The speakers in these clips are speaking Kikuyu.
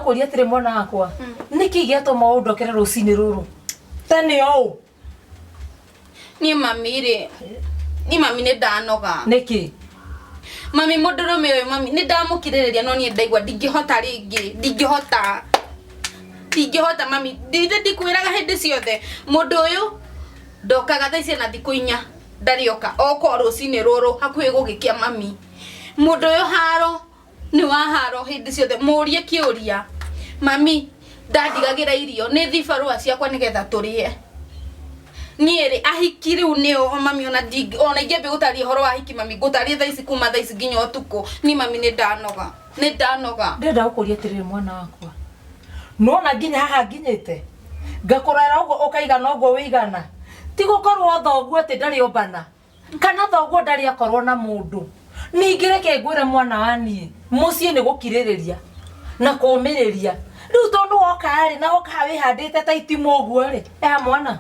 Ndĩrenda gũkũria atĩrĩ mwana wakwa, nĩkĩ gĩatũma ũndokere rũcinĩ rũrũ tene ũũ? Niĩ mami rĩ, niĩ mami nĩ ndanoga. Nĩkĩ? Mami mũndũrũme ũyũ mami nĩ ndamũkirĩrĩria no niĩ ndaigua ndingĩhota rĩngĩ, ndingĩhota. Ndingĩhota mami, ndinde ndikwĩraga hĩndĩ ciothe mũndũ ũyũ ndokaga thaa ici ena thikũ inya ndarĩ oka, oka o rũcinĩ rũrũ hakuhĩ gũgĩkĩa mami. Mũndũ ũyũ haro nĩ wa haro hĩndĩ ciothe, mũrie kĩũria mami ndandigagĩra irio nĩ thibarũa ciakwa nĩgetha tũrĩe. Niĩ rĩ ahiki rĩu nĩo mami ona ndingĩ ona ingĩambia gũtaria ũhoro wa ahiki mami ngũtaria thaa ici kuma thaa ici nginya ũtukũ. Niĩ mami nĩ ndanoga, nĩ ndanoga. Ndĩrenda gũkũria atĩrĩrĩ mwana wakwa, nĩwona nginya haha nginyĩte ngakũrera ũguo ũkaigana ũguo wĩigana, ti gũkorwo thoguo atĩ ndarĩ ombana kana thoguo ndarĩ akorwo na mũndũ. Ningĩ reke ngwĩre mwana wa niĩ, mũciĩ nĩ gũkirĩrĩria na kũmĩrĩria. Rĩu tondũ woka rĩ, na woka haha wĩhandĩte ta itimũ ũguo rĩ, eha mwana.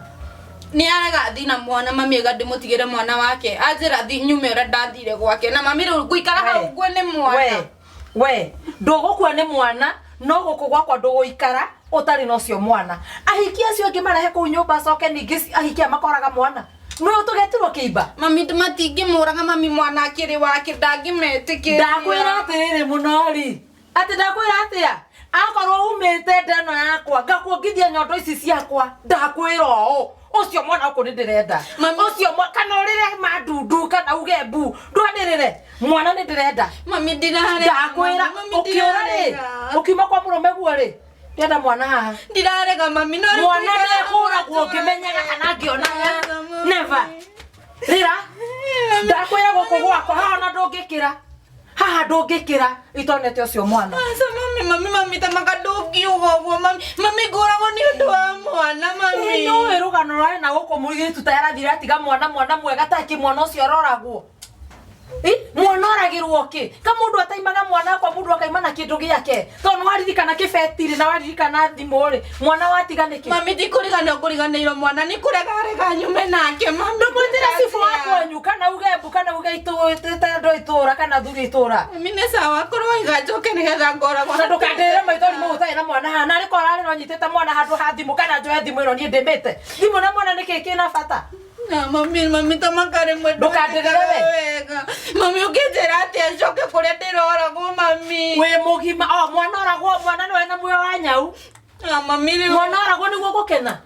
Nĩ arega thiĩ na mwana mami aiga ndĩmũtigĩre mwana wake, anjĩra thiĩ nyume ũrĩa ndathire gwake, na mami rĩu ngũikara hau ngue nĩ mwana. We, we, ndũgũkua nĩ mwana, no gũkũ gwakwa ndũgũikara ũtarĩ na ũcio mwana. Ahiki acio angĩ marehe kũu nyũmba acoke ningĩ ahiki aya makoraga mwana. Nũũ tũgetirwo kĩimba? Mami matingĩmũraga mami mwana akĩrĩ wake ndangĩmetĩkĩria. Ndakwĩra atĩrĩrĩ mũnori, atĩ ndakwĩra atĩa? Akorwo umĩte nda ĩno yakwa ngakuongithia nyondo ici ciakwa, ndakwĩra ũũ, ũcio mwana gũkũ nĩ ndĩrenda. Mami. Ũcio kana ũrĩre mandundu kana uge mbu, ndwanĩrĩre mwana nĩ ndĩrenda. Mami ndirarega. Ndakwĩra Mami ũkĩũra rĩ, ndirarega. ũkiuma kwa mũrũme guo rĩ, ndĩrenda mwana haha. Ndirarega mami no rĩu Mwana ngũikara ndekũragwo hau ngĩmenyaga kana ngĩonaga. Mami. Never. Rĩra. Ndakwĩra gũkũ gwakwa haha ona ndũngĩkĩra. Haha ndũngĩkĩra itonete ũcio mwana. Aca mami mami mami ta maka ndũngiuga ũguo mami mami ngũragwo nĩ ũndũ wa mwana mami. Nĩũĩ rũgano rwarĩ na gũkũ mũirĩtu ta yarathire atiga mwana mwana mwega taki mwana ũcio aroragwo. Ĩ, mwana oragĩrwo kĩ? Ka mũndũ ataimaga mwana akwa mũndũ akaima na kĩndũ gĩake. Tondũ nĩwaririkana kĩbeti rĩ na waririkana thimũ rĩ, mwana watiga nĩkĩ? Mami ndikũriganĩrwo ngũriganĩirwo mwana nĩ kũrega arega nyume nake mami. Ndũmwĩtĩre cibũ wa kwanyu kana uge mbu kana uge itũĩte andũ a itũra kana athuri a itũra. Mami nĩ sawa korwo waiga njoke nĩgetha ngoragwo. Na ndũkandĩrĩre maithori mau ũtarĩ na mwana haha. Narĩ korwo ararĩra ũnyitĩte mwana handũ ha thimũ kana njoe thimũ ĩno niĩ ndĩmĩte. Thimũ na mwana nĩkĩ kĩna bata? Na mami mami ta makare mwe Ndũkandĩrĩre we. wega. Mami ũkĩnjĩra atĩa njoke kũrĩa ndĩroragwo mami. Wĩ mũgima o mwana oragwo mwana nĩwe na muoyo wa nyau. Na mami rĩu. Mwana oragwo nĩguo gũkena.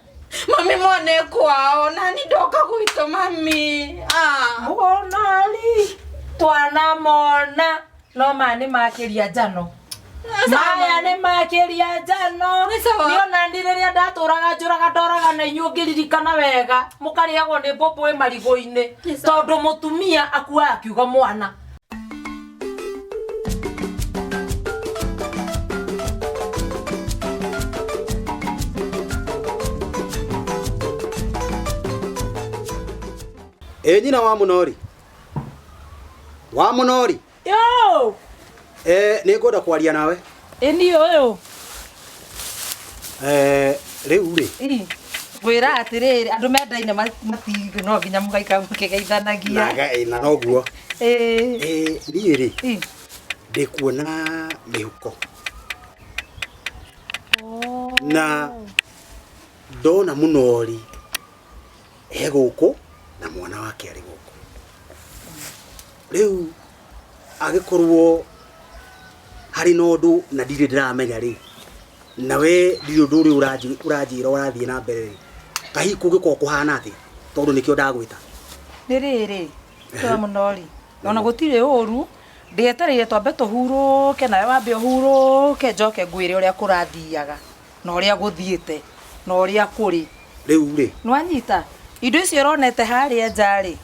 Mami mwana e kwao na ni ndoka gwitũ mami. Ah. Mũnori twanamona no maya nĩ makĩria njano. Maya nĩ makĩria njano. Nĩ sawa. Niĩ ona niĩ rĩrĩa ndatũraga njũraga ndoraga na inyuĩ ũngĩririkana wega mũkarĩagwo nĩ mbũmbũĩ marigũ-inĩ Nĩ sawa. tondũ mũtumia akuaga akiuga mwana. Ĩ nyina wa mũnori wa mũnori. Yo! Eh, nĩ ngwenda kwaria nawe. Ĩ niĩ ũyũ. Eh, rĩu rĩ. Ĩ, ngwĩra atĩrĩrĩ, andũ mendaine matingĩ no nginya mũgaikara mũkĩgeithanagia. Naga ĩ na noguo. Ĩ. Ĩ niĩ rĩ. Ĩ. Ndĩkuona mĩhuko. Na ndona mũnori e gũkũ na mwana wake arĩ gũkũ. Rĩu agĩkorwo harĩ na ũndũ na ndirĩ ndĩramenya rĩ, na we ndirĩ ũndũ ũrĩa ũranjĩra ũrathiĩ na mbere rĩ, kahihi kũngĩkorwo kũhana atĩa? Tondũ nĩkĩo ndagwĩta. Nĩ rĩrĩ, tiga mũno rĩ, ona gũtirĩ ũru, ndĩetereire twambe tũhurũke nawe wambe ũhurũke njoke ngwĩre ũrĩa kũrathiaga na ũrĩa gũthiĩte na ũrĩa kũrĩ. Rĩu rĩ. Nĩwanyita? Indo icio ũronete harĩa nja rĩ,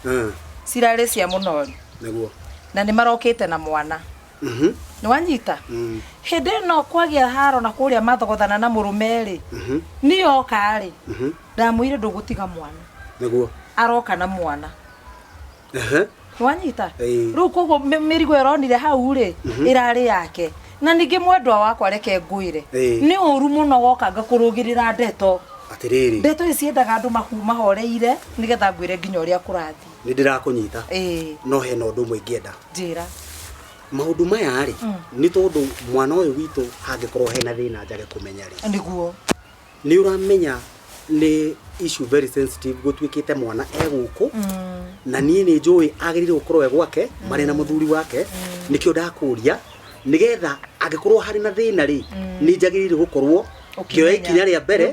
cirarĩ cia mũnori. Nĩguo. Na nĩ marokĩte na mwana. Nĩwanyita? Hĩndĩ ĩno kwagĩa haro na kũrĩa mathogothana na mũrũme rĩ, niĩ oka rĩ, ndamwĩrire ndũgũtiga mwana. Nĩguo. Aroka na mwana. Ehe. Nĩwanyita? Ĩĩ. Rĩu koguo mĩrigo ĩyo ũronire hau rĩ, ĩrarĩ yake. Na ningĩ mwendwa wakwa reke ngwĩre, Ĩĩ. nĩ ũru mũno woka ngakũrũgĩrĩra ndeto. Atĩrĩrĩ. Ndeto ici ciendaga andũ mahoreire nĩgetha ngwĩre nginya ũrĩa kũrathiĩ. Nĩ ndĩrakũnyita. Ĩĩ. No hena ũndũ ũmwe ingĩenda. Njĩra. Maũndũ maya rĩ, nĩ tondũ mwana ũyũ witũ hangĩkorwo hena thĩna njage kũmenya rĩ, Nĩguo. Nĩ ũramenya nĩ issue very sensitive gũtuĩkĩte mwana e gũkũ, na niĩ nĩ njũĩ agĩrĩire gũkorwo e gwake marĩ na mũthuri wake. Nĩkĩo ndakũria, nĩgetha angĩkorwo harĩ na thĩna rĩ, nĩ njagĩrĩire gũkorwo ngĩoya Ũkĩmenya. Ikinya rĩa mbere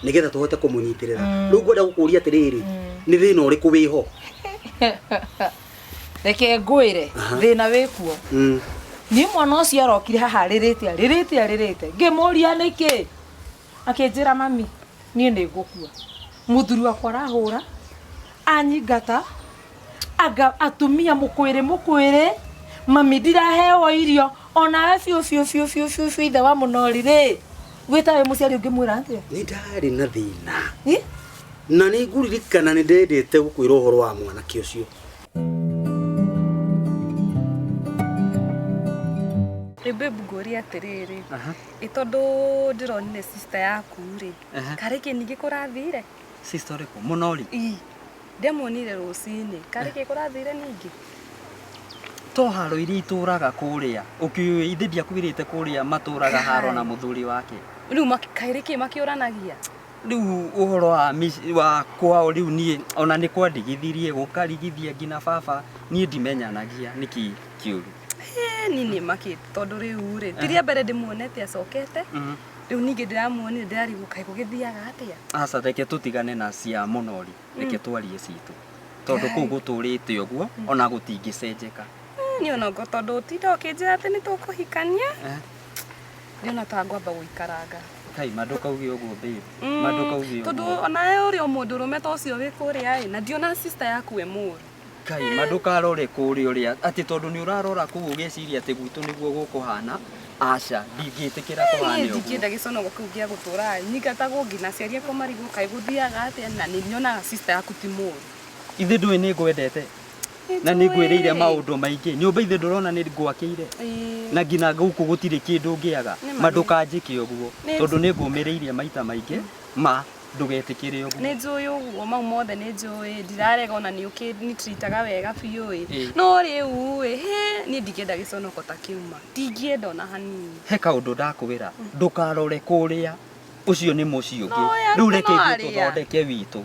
nĩgetha tũhote kũmũnyitĩrĩra. Rĩu ngwenda gũkũria atĩrĩrĩ, nĩ thĩna ũrĩkũ wĩho? Reke ngwĩre thĩna wĩkuo. Niĩ mwana ũcio arokire haha arĩrĩte arĩrĩte arĩrĩte, ngĩmũria nĩkĩ, akĩnjĩra, "Mami, niĩ nĩ ngũkua, mũthuri wakwa arahũra anyingata, anga atumia mũkwĩrĩ mũkwĩrĩ, mami ndiraheo irio onawe biũ biũ biũ biũ biũ biũ." Ithe wa mũnori rĩ, wĩta wĩ mũciari ũngĩmwĩra atĩa? Nĩ ndarĩ na thĩna Ĩ? Na nĩ ngũririkana nĩ ndendete gũkwĩra ũhoro wa mwanake ũcio. Ĩ babe, ngũria atĩrĩrĩ, ĩ tondũ ndĩronire sister yaku rĩ, karĩ kĩ ningĩ kũrathire? Sister ũrĩkũ? Mũnori? Ĩ, ndĩamuonire rũcinĩ, karĩ kĩ kũrathire ningĩ? To haro iria itũraga kũrĩa ũkĩũĩ, ithe ndiakwĩrĩte kũrĩa matũraga haro na mũthuri wake. Rĩu kaĩrĩ kĩ makĩũranagia? Rĩu ũhoro wa wa kwao rĩu niĩ ona nĩ kwandigithirie gũkarigithia nginya baba, niĩ ndimenyanagia nĩkĩ kĩũru. Ĩ, niĩ nĩ makĩte tondũ rĩu rĩ, ti rĩa mbere ndĩmuonete acokete. Rĩu ningĩ ndĩramuonire ndĩrarigwo kaĩ gũgĩthiaga atĩa. Aca, reke tũtigane na cia mũnori, reke twarie citũ, tondũ kũu gũtũrĩte ũguo ona gũtingĩcenjeka. Ĩ, niĩ ona tondũ ũtinda ũkĩnjĩra atĩ nĩ tũkũhikania, ndĩona ta ngwamba gũikaranga. Kai ma ndũkauge ũguo, babe, ma ndũkauge tondũ ũguo. Onawe ũrĩ o mũndũrũme ta ũcio wĩ kũrĩa ĩ, na ndiona sister yaku ĩ mũũru. Kai ma ndũkarore kũrĩa ũrĩa atĩ tondũ nĩ ũrarora kũu ũgeciria atĩ gwitũ nĩguo gũkũhana. Aca, ndingĩtĩkĩra kũhane Niĩ ũguo. Ndingĩenda gĩconoko kĩu gĩa gũtũra nyingatagwo nginya aciari akwa marigwo kaĩ gũthiaga atĩa, na nĩ nyonaga sister yaku ti mũũru. Ithe ndũĩ nĩ ngwendete na nĩ ngwĩrĩire maũndũ maingĩ. Nyũmba ithe ndũrona nĩ ngwakĩire, na nginya gũkũ gũtirĩ kĩndũ ngĩaga. Nĩ ma. Ma ndũkanjĩke ũguo, Nĩ- tondũ nĩ ngũmĩrĩirie maita maingĩ. Ma ndũgetĩkĩre ũguo. Nĩ njũĩ ũguo, mau mothe nĩ njũĩ, ndirarega, ona nĩ ũkĩnitritaga wega biũ ĩ. No rĩu ĩ, hĩ, niĩ ndingĩenda gĩconoko ta kĩu, ma ndingĩenda ona hanini. He kaũndũ ndakwĩra, ndũkarore kũrĩa, ũcio nĩ mũciĩ ũngĩ. No, ya Rĩu reke no ithuĩ arĩa. tũthondeke witũ,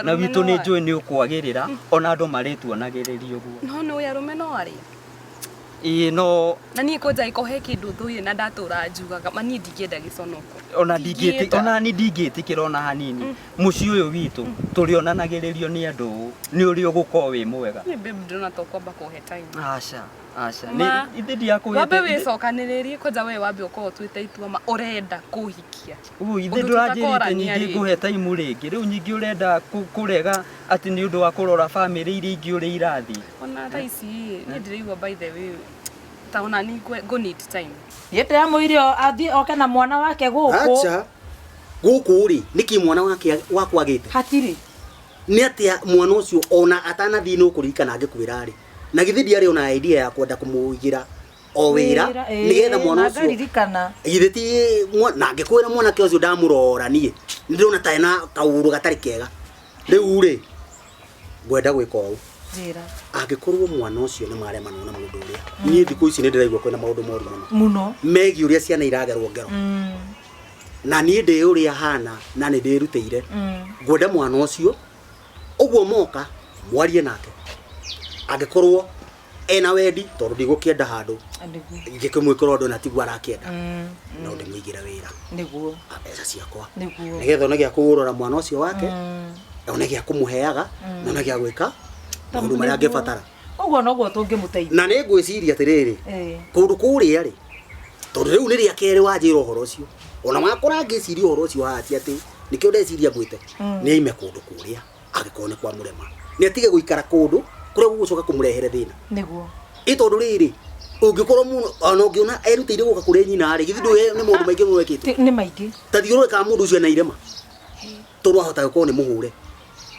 na Arũme witũ no nĩ arĩa. njũĩ nĩ ũkwagĩrĩra, ona andũ marĩtuonagĩrĩria ũguo. No nĩ ũyũ arũme no arĩa. Ĩĩ, no Na niĩ kwanja iko he kĩndũ thũire na ndatũra njugaga, ma niĩ ndingĩenda gĩconoko. Ona ndingĩti Ndingĩenda. Ona ni ndingĩtĩkĩra ona hanini. Mũciĩ ũyũ witũ tũrĩonanagĩrĩrio nĩ andũ ũũ, nĩ ũrĩa ũgũkorwo wĩ mwega. Niĩ babe, ndĩrona ta ũkwamba kũhe time. Aca, aca. Ma. Nĩ ithe ndiakũhete. Wambe wĩcokanĩrĩrie kwanja, we wambe ũkorwo ũtuĩte itua ma ũrenda kũhikia. Ũ ithe Ũndũ ndũranjĩrĩte tũtakorania nyingĩ rĩngĩ. ngũhe taimu rĩngĩ. Rĩu nyingĩ ũrenda kũrega atĩ nĩ ũndũ wa kũrora bamĩrĩ iria ingĩ ũrĩa irathiĩ. Ona thaa ici niĩ ndĩraigua, by the way, ta ona ni ngũ need time. Niĩ ndĩramwĩire athiĩ oke na mwana wake gũkũ. Acha, gũkũ rĩ, nĩkĩ mwana wake wakwa agĩte? Hatirĩ. Nĩ atĩa mwana ũcio ona atanathiĩ nĩ ũkũririkana ngĩkwĩra rĩ, na githĩ ndiarĩ ona idea ya kwenda kũmũigĩra o wĩra nĩgetha mwana na ũcio ngaririkana. Githĩ ti na ngĩkwĩra mwanake ũcio ndamũrora niĩ nĩ ndĩrona ta ena kaũndũ gatarĩ kega. Rĩu rĩ, ngwenda gwĩka ũũ. Njĩra. Angĩkorwo mwana ũcio nĩ maremanwo na mũndũ ũrĩa, niĩ thikũ ici nĩ ndĩraigua kwĩna maũndũ moru mũno Mũno. megiĩ ũrĩa ciana iragerwo ngero, na niĩ ndĩ ũrĩa hana na nĩ ndĩrutĩire, ngwenda mwana ũcio ũguo moka mwarie nake, angĩkorwo ena wendi, tondũ ndigũkĩenda handũ Nĩguo. ngĩkĩmwĩkĩra ũndũ na tiguo arakĩenda, no ndĩmũigĩre wĩra na mbeca ciakwa, nĩgetha one gĩa kũgũrora mwana ũcio wake, one gĩa kũmũheaga, na one gĩa gwĩka maũndũ marĩa angĩbatara. Ũguo noguo tũngĩmũteithia. Na nĩ ngwĩciria atĩrĩrĩ, kũndũ kũrĩa rĩ, tondũ rĩu nĩ rĩa kerĩ wanjĩra ũhoro ũcio, ona wakora ngĩciria ũhoro ũcio haha ti atĩ nĩkĩo ndeciria ngwĩte, nĩ aime kũndũ kũrĩa angĩkorwo nĩ kwa mũrema, nĩ atige gũikara kũndũ kũrĩa gũgũcoka kũmũrehere thĩna. Ĩ tondũ rĩrĩ, ũngĩkorwo mũno ona ũngĩona erutĩire gũka kũrĩ nyina rĩ, githĩ ndũĩ nĩ maũndũ maingĩ mũno ekĩte? Nĩ maingĩ. Ta thiũrũre kana mũndũ ũcio ena irema, tondũ ahota gũkorwo nĩ mũhũre.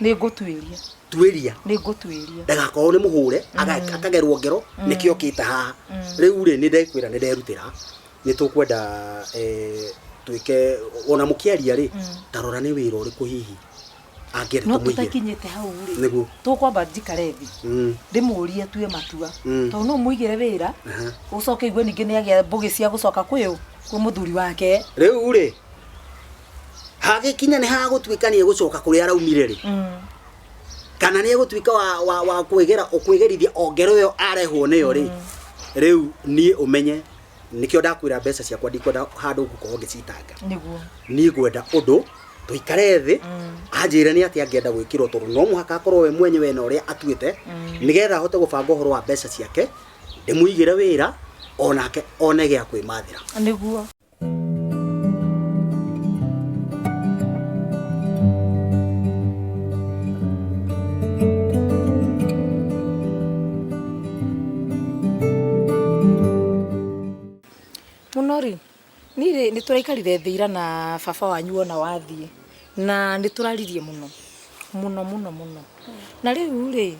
Nĩ ngũtuĩria. Tuĩria. Nĩ ngũtuĩria. Ndagakorwo nĩ mũhũre akagerwo ngero nĩkĩo okĩte haha. Rĩu rĩ, nĩ ndekwĩra nĩ nderutĩra, nĩ tũkwenda twĩke ona mũkĩaria rĩ, ta rora nĩ wĩra ũrĩkũ hihi Angĩenda No tũmũigĩre. tũtakinyĩte hau rĩ. Nĩguo. Tũkwamba njikare thĩ. Ndĩmũrie atue matua. Tondũ no ũmũigĩre wĩra. Ũcoke igue ningĩ nĩagĩa mbũgĩ cia gũcoka kwĩ ũ kwĩ mũthuri wake. Rĩu rĩ hagĩkinya nĩ hagũtuĩka nĩ egũcoka kũrĩa araumire rĩ kana nĩ egũtuĩka wa, wa, wa kwĩgera kwĩgerithia o ngero ĩyo arehwo nĩyo rĩ rĩu niĩ ũmenye nĩkĩo ndakwĩra mbeca ciakwa ndikwenda handũ ngũkorwo ngĩcitanga. Nĩguo. Niĩ ngwenda ũndũ tũikare thĩ anjĩre nĩ atĩa angĩenda gwĩkĩrwo tondũ no mũhaka akorwo we mwenyewe na ũrĩa atuĩte nĩgetha ahote gũbanga ũhoro wa mbeca ciake ndĩmũigĩre wĩra onake one gĩa kwĩmathĩra. Nĩguo. Mũno rĩ niĩ rĩ nĩ tũraikarire thĩ ira na baba wanyu ona wathiĩ na nĩ tũraririe mũno mũno mũno mũno na rĩu rĩ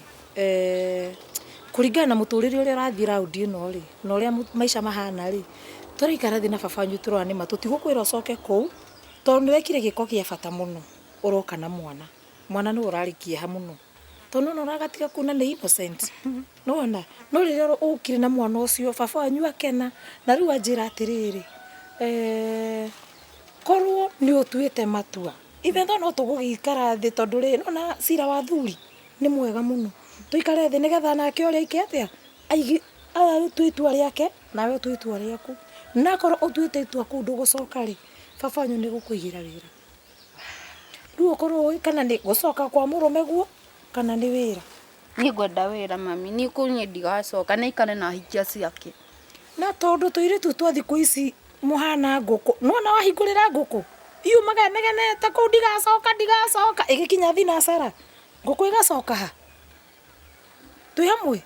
kũringana na mũtũrĩre ũrĩa ũrathiĩ raundi ĩno rĩ na ũrĩa maica mahana rĩ tũraikara thĩ na baba wanyu tũrona nĩma tũtigũkwĩra ũcoke kũu tondũ nĩ wekire gĩko gĩa bata mũno ũroka na mwana mwana nĩwe ũrarĩ kĩeha mũno tondũ nĩwona ũragatiga kũu na nĩ innocent nĩwona no rĩrĩa ũkire na mwana ũcio baba wanyu akena na rĩu anjĩra atĩrĩrĩ korwo nĩ ũtuĩte matua even though no tũgũgĩikara thĩ tondũ rĩ nĩwona cira wa athuri nĩ mwega mũno tũikare thĩ nĩgetha nake ũrĩa aike atĩa aigi atue itua rĩake nawe ũtue itua rĩaku na akorwo ũtuĩte itua kũu ndũgũcoka rĩ baba wanyu nĩ gũkũigĩra wĩra rĩu ũkorwo ũĩ kana nĩ gũcoka kwa mũrũme guo kana nĩ wĩra. Niĩ ngwenda wĩra mami, niĩ kũu niĩ ndigacoka nĩ aikare na ahikia ciake. Na tondũ tũirĩtu twa thikũ ici mũhana ngũkũ nĩwona wahingũrĩra ngũkũ yumaga ĩnegenete kũu ndigacoka ndigacoka ĩgĩkinya thinacara ngũkũ ĩgacoka ha twĩ hamwe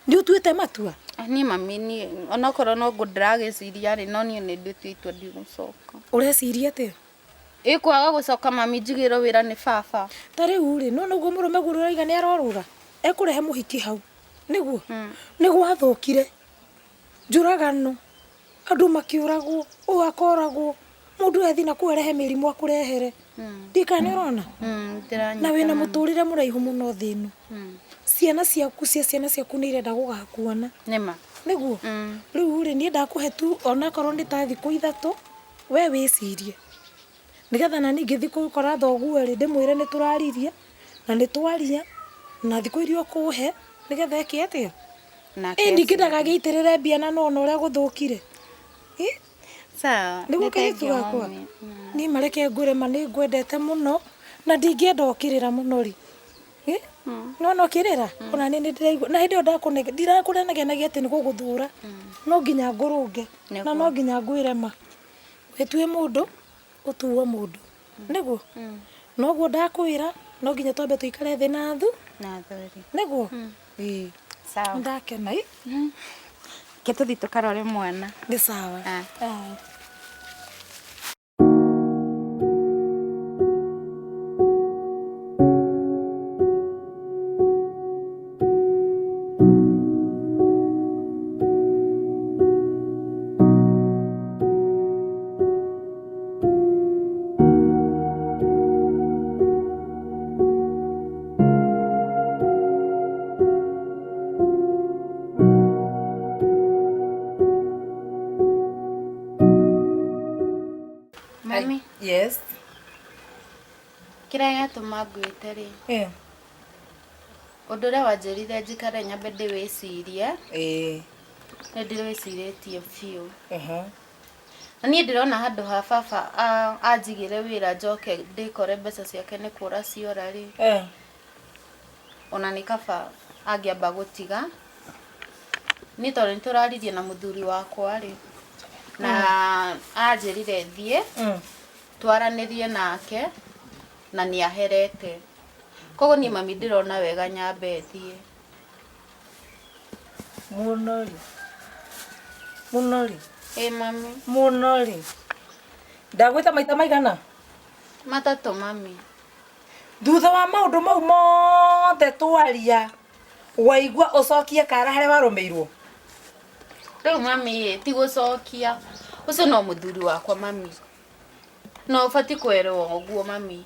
nĩ ũtuĩte matua. Niĩ mami niĩ onokorwo no ngũ ndĩragĩciria rĩ no niĩ nĩ nduĩte itua ndigũcoka. Ũreciria atĩa? Ĩ kwaga gũcoka mami njigĩrwo wĩra nĩ baba. Ta rĩu rĩ nĩwona ũguo mũrũme guo ũrauga nĩ arorũra ekũrehe mũhiki hau nĩguo nĩ gwathũkire njũragano andũ makĩũragwo ũyũ akoragwo mũndũ ethi na kũu arehe mĩrimũ akũrehere ndikana nĩ ũrona na wĩna mũtũrĩre mũraihu mũno thĩ ĩno ciana ciaku cia ciana ciaku nĩ irenda gũgakuona Nĩma. Nĩguo rĩu rĩ niĩ ndakũhe tu onakorwo nĩ ta thikũ ithatũ we wĩcirie nĩgetha na niĩ ngĩthiĩ gũkora thoguo rĩ ndĩmwĩre nĩ tũraririe na nĩ twaria na thikũ iria ũkũhe nĩgetha eke atĩa Nake ĩ ningĩ ndagagĩitĩrĩre mbia na nona ũrĩa gũthũkire. Sawa. Nĩguo kairĩtu gakwa niĩ mareke ngwĩre ma nĩ ngwendete mũno na ndingĩenda ũkĩrĩra mũno rĩ nĩwona ũkĩrĩra ona niĩ nĩ ndĩraigua na hĩndĩ ĩyo ndakũnege ndirakũnegenagia atĩ nĩ gũgũthũra no nginya ngũrũnge na no nginya ngwĩre ma wĩtue mũndũ ũtuo mũndũ nĩguo noguo ndakwĩra no nginya twambe tũikare thĩ na thu Na athuri. Nĩguo ĩĩ. Sawa. Ndakena ĩ. Ke tũthiĩ tũkarore mwana. Nĩ sawa. Mami. Yes. Kĩrĩa gĩatũma ngwĩte rĩ. Ũndũ ũrĩa wanjĩrire njikare nyambe ndĩwĩcirie. Nĩ ndĩwĩcirĩtie biũ. Na niĩ ndĩrona handũ ha baba anjigĩre wĩra njoke ndĩkore mbeca ciake nĩ kũra ciora rĩ. Ona nĩ kaba angĩamba gũtiga. Niĩ tondũ nĩ tũraririe na mũthuri wakwa rĩ. Na anjĩrire thiĩ twaranĩrie nake na nĩ aherete. Koguo niĩ mami ndĩrona wega nyambe thiĩ. Mũno rĩ. Mũno rĩ. Ĩ mami. Mũno rĩ. Ndagwĩta maita maigana? Matatũ mami. Thutha wa maũndũ mau mothe twaria waigua ũcokie kara harĩa warũmĩirwo? Rĩu mami ĩ ti gũcokia. Ũcio no mũthuri wakwa mami. No ũbatiĩ kwerwo ũguo mami.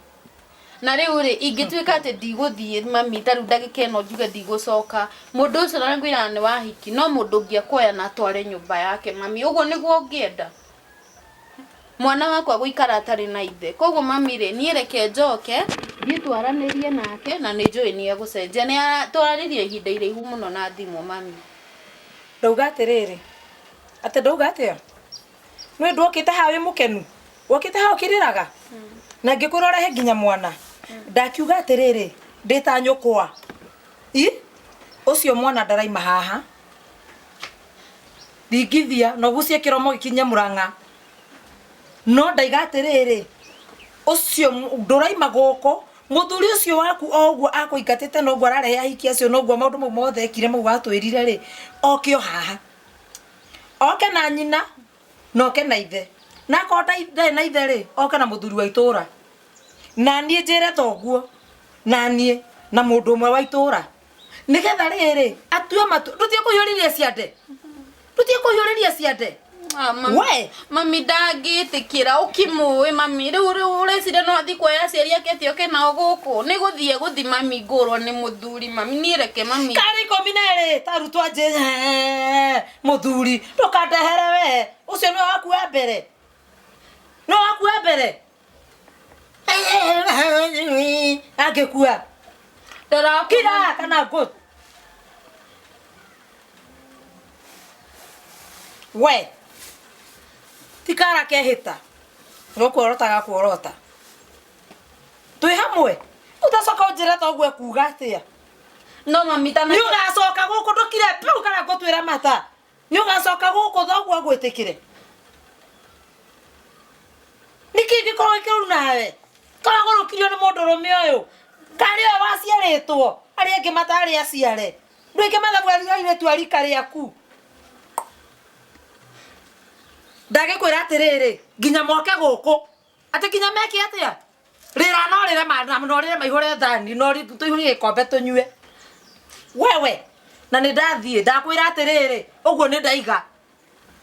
Na rĩu rĩ ingĩtuĩka atĩ ndigũthiĩ mami ta rĩu ndagĩka ĩno njuge ndigũcoka mũndũ ũcio na ngwĩra nĩ wahiki no mũndũ ũngĩ akuoya na atware nyũmba yake mami ũguo nĩguo ũngĩenda mwana wakwa gũikara atarĩ na ithe koguo mami rĩ niĩ reke njoke thiĩ twaranĩrie nake na nĩ njũĩ nĩ egũcenjia nĩ twaranĩrie ihinda iraihu mũno na thimũ mami. Ndauga atĩrĩrĩ, atĩ ndauga atĩa? Nĩ ndwokĩte haha wĩ mũkenu, wokĩte haha ũkĩrĩraga na ngĩkwĩra ũrehe nginya mwana. Ndakiuga atĩrĩrĩ, ndĩ ta nyũkwa i ũcio mwana ndaraima haha ringithia na ũgucie kĩromo gĩkinye mũrang'a no ndaiga atĩrĩrĩ ũcio ndũraima gũkũ mũthuri ũcio waku o ũguo akũingatĩte na ũguo ararehe ahiki acio na ũguo maũndũ mau mothe ekire mau watwĩrire rĩ oke o haha oke na nyina na oke na ithe na akorwo ndarĩ na ithe rĩ oke na mũthuri wa itũra na niĩ njĩre thoguo na niĩ na mũndũ ũmwe wa itũra nĩgetha rĩrĩ atue matu ndũtige kũhiũrĩria ciande ndũtige kũhiũrĩria ciande. Ah, mami, We! Mami ndangĩtĩkĩra ũkĩmũĩ mami rĩu rĩu ũreciria no athiĩ kuoya aciari ake atĩ oke nao gũkũ nĩ gũthiĩ gũthiĩ mami ngũrwo nĩ mũthuri mami niĩ reke mami karĩ 12 ta arutwo anjĩ mũthuri ndũkandehere we ũcio nĩwe waku wa mbere nĩwe waku wa mbere angĩkua kira kana ngũ we tikara kehĩta no kuorota gakuorota twĩ hamwe ũtacoka ũnjĩre thoguo ekuga atĩa no mami tana nĩ ũgacoka gũkũ ndũkire piu kana ngũtuĩra mata nĩ ũgacoka gũkũ thoguo agwĩtĩkĩre nĩkĩ gĩkorwo gĩkĩũru nawe karagũrũkirio nĩ mũndũrũme ũyũ karĩ ũyũ waciarĩtwo arĩa angĩ matarĩ aciare ndwĩke mathabu airĩtu a rika rĩaku ndagĩkwĩra atĩrĩrĩ nginya moke gũkũ atĩ nginya meke atĩa rĩra no rĩre no rĩre maihũre thani no tũihũrie gĩkombe tũnyue wewe na nĩ ndathiĩ ndakwĩra atĩrĩrĩ ũguo nĩ ndaiga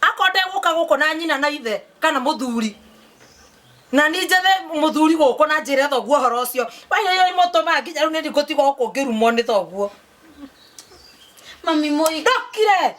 akorwo ndegũka gũkũ na nyina na ithe kana mũthuri na niĩ njethe mũthuri gũkũ na njĩre thoguo ũhoro ũcio waiyo mũtũma nginya rĩu nĩ ndingũtigwo gũkũ ngĩrumwo nĩ thoguo mami mũi ndokire.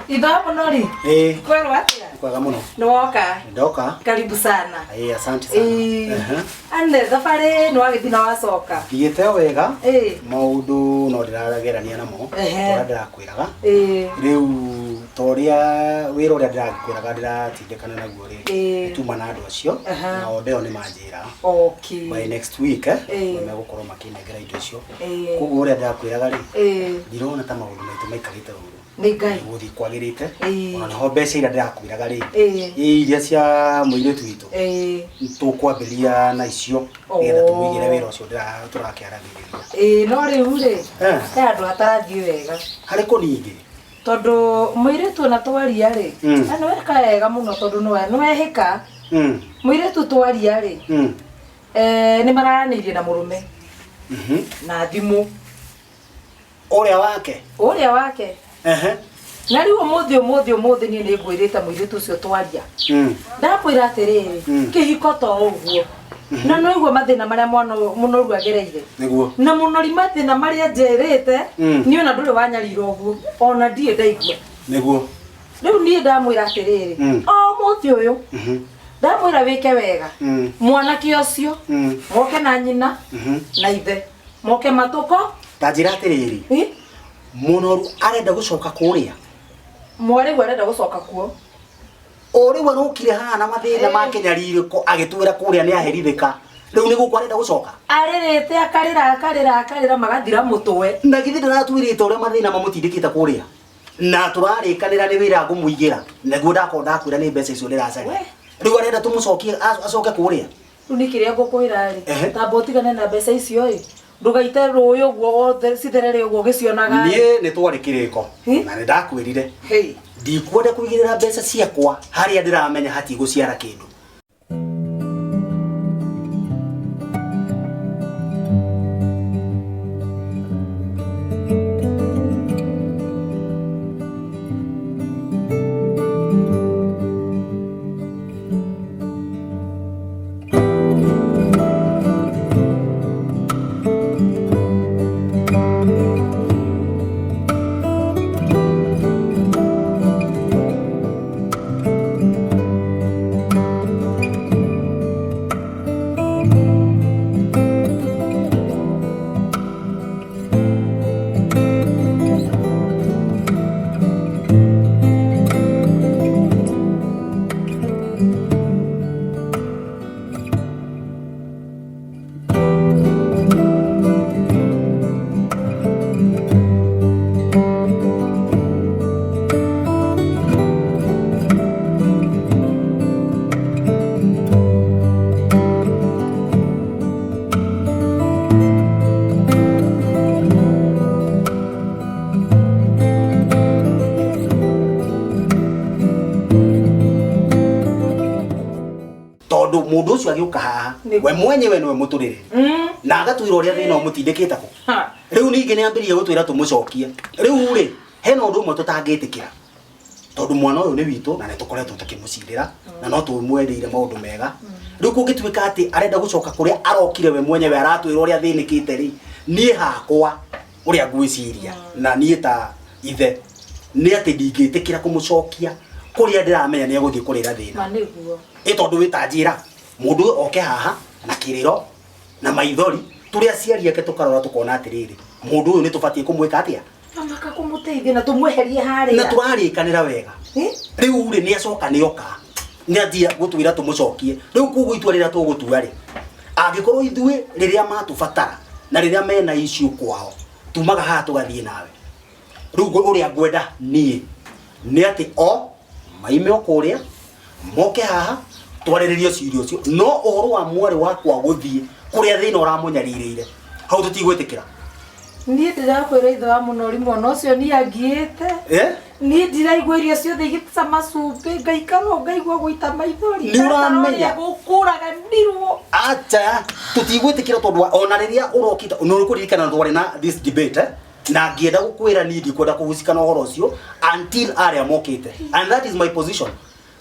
Ithaa mũno rĩ Ĩĩ, kwerwo atĩa kwega mũno. nĩ woka Ndoka. karibu sana. Ĩĩ, asante sana. Ĩĩ. Ehe. Ane thabarĩ nĩ wagĩthiĩ na wacoka. Thiĩte o wega. Ĩĩ. Maũndũ no ndĩragerania namo. Ehe. Ũrĩa ndĩrakwĩraga. Ĩĩ. Rĩu ta ũrĩa wĩra ũrĩa ndĩrakwĩraga ndĩratindĩkana naguo rĩ. Ĩĩ. Tuma na andũ acio. Aha. Nao ndeo nĩ manjĩra. Okay. By next week Ĩĩ. nĩ megũkorwo makĩnengera indo icio. Ĩĩ. Koguo ũrĩa ndĩrakwĩraga rĩ, Ĩĩ. ndirona ta maũndũ maitũ maikarĩte ũru. Nĩ Ngai. Gũthiĩ kwagĩrĩte. Ĩĩ. Ona nĩho mbeca iria ndĩrakwĩraga rĩ. Ĩĩ. Ĩĩ, iria cia mũirĩtu witũ. Ĩĩ. Tũkwambĩrĩria na icio Oh. nĩgetha tũmũigĩre wĩra ũcio tũrakĩaragĩrĩria. Ĩĩ no rĩu rĩ Eh. he handũ hatarathiĩ wega Harĩ kũ ningĩ? tondũ mũirĩtu ona twaria rĩ Mm. na nĩ weka wega mũno tondũ nĩ wehĩka mũirĩtu twaria rĩ nĩ mararanĩirie na mũrũme Mhm. na thimũ Ũrĩa wake. ũrĩa wake Ehe. na rĩu ũmũthĩ ũmũthĩ ũmũthĩ niĩ nĩ ngwĩrĩte mũirĩtu ũcio twaria ndakwĩra atĩrĩrĩ kĩhiko to ũguo na nĩ ũguo mathĩna marĩa mwana mũnoru agereire Nĩguo. na mũnori mathĩna marĩa njerĩte Mm. niĩ ona ndũrĩ wanyarira ũguo ona ndirĩ ndaigua Nĩguo. rĩu niĩ ndamwĩra atĩrĩrĩ o ũmũthĩ ũyũ ndamwĩra wĩke wega mwanake ũcio moke na nyina na ithe moke matũko Ta njĩra atĩrĩrĩ. Ĩ? Mũnoru arenda gũcoka kũrĩa. Mwarĩguo arenda gũcoka kuo. O rĩu arokire haha na mathĩna ma kĩnyarirĩko agĩtwĩra kũrĩa nĩ aherithĩka. Rĩu nĩ gũkũ arenda gũcoka. Arĩrĩte akarĩra akarĩra akarĩra magathira mũtwe. Na githĩ ndaratwĩrĩte ũrĩa mathĩna mamũtindĩkĩte kũrĩa. Na tũrarĩkanĩra nĩ wĩra ngũmũigĩra. Naguo ndakorwo ndakwĩra nĩ mbeca icio ndĩracaria. Rĩu arenda tũmũcokie acoke kũrĩa. Rĩu nĩ kĩrĩa ngũkwĩra rĩ Ehe. tamba ũtigane na mbeca icio ĩ Ndũgaite rũĩ ũguo wothe citherere ũguo ũgĩcionaga. Niĩ nĩ twarĩ kĩrĩko Hi? na nĩ ndakwĩrire Hey. ndikwenda kũigĩrĩra mbeca ciakwa harĩa ndĩramenya hatigũciara kĩndũ. Tondu mundu ucio agiuka haha we mwenyewe niwe muturire na agatwira uria thina umutindikite ku riu ningi ni ambirie gutwira tumucokie. Riu ri hena undu umwe tutangitikira tondu mwana uyu ni witu na ni tukoretwo tukimucirira na no tumwendeire maundu mega. Riu kungituika ati arenda gucoka kuria arokire we mwenyewe aratwira uria thinikite ri, nie hakwa uria ngwiciria na nie ta ithe ni ati ndingitikira kumucokia kuria ndiramenya ni eguthie kurira thina. Ma nĩguo. Ĩ tondu wĩ ta njĩra mũndũ ũyũ oke haha na kĩrĩro na maithori tũrĩ aciari ake tũkarora tũkona atĩrĩrĩ mũndũ ũyũ nĩ tũbatiĩ kũmwĩka atĩa Maka kũmũteithia na tũmweherie harĩa. Na tũrarĩkanĩra wega. Rĩu rĩ nĩ acoka nĩ oka nĩ anjia gũtwĩra tũmũcokie. Rĩu koguo itua rĩrĩa tũgũtua rĩ, angĩkorwo ithuĩ rĩrĩa matũbatara na rĩrĩa mena issue kwao tumaga haha tũgathiĩ nawe. Rĩu ũrĩa ngwenda niĩ nĩ atĩ o maime o kũrĩa moke haha twarĩrĩrie ciira ũcio, no ũhoro wa mwarĩ wakwa gũthiĩ kũrĩa thĩna ũramũnyarirĩire hau tũtigwĩtĩkĩra. Niĩ ndĩrakwĩra ithe wa mũnori mwana ũcio niĩ angiĩte. Niĩ ndiraigua irio ciothe igĩcama cumbĩ ngaikara ũũ ngaigua gũita maithori. Nĩ ũramenya. Gũkũraga ndirwo. Acha tũtigwĩtĩkĩra tondũ ona rĩrĩa ũrokĩte nĩ ũkũririkana twarĩ na this debate na ngĩenda gũkwĩra niĩ ndikwenda kũhucika na ũhoro ũcio until arĩa mokĩte, and that is my position.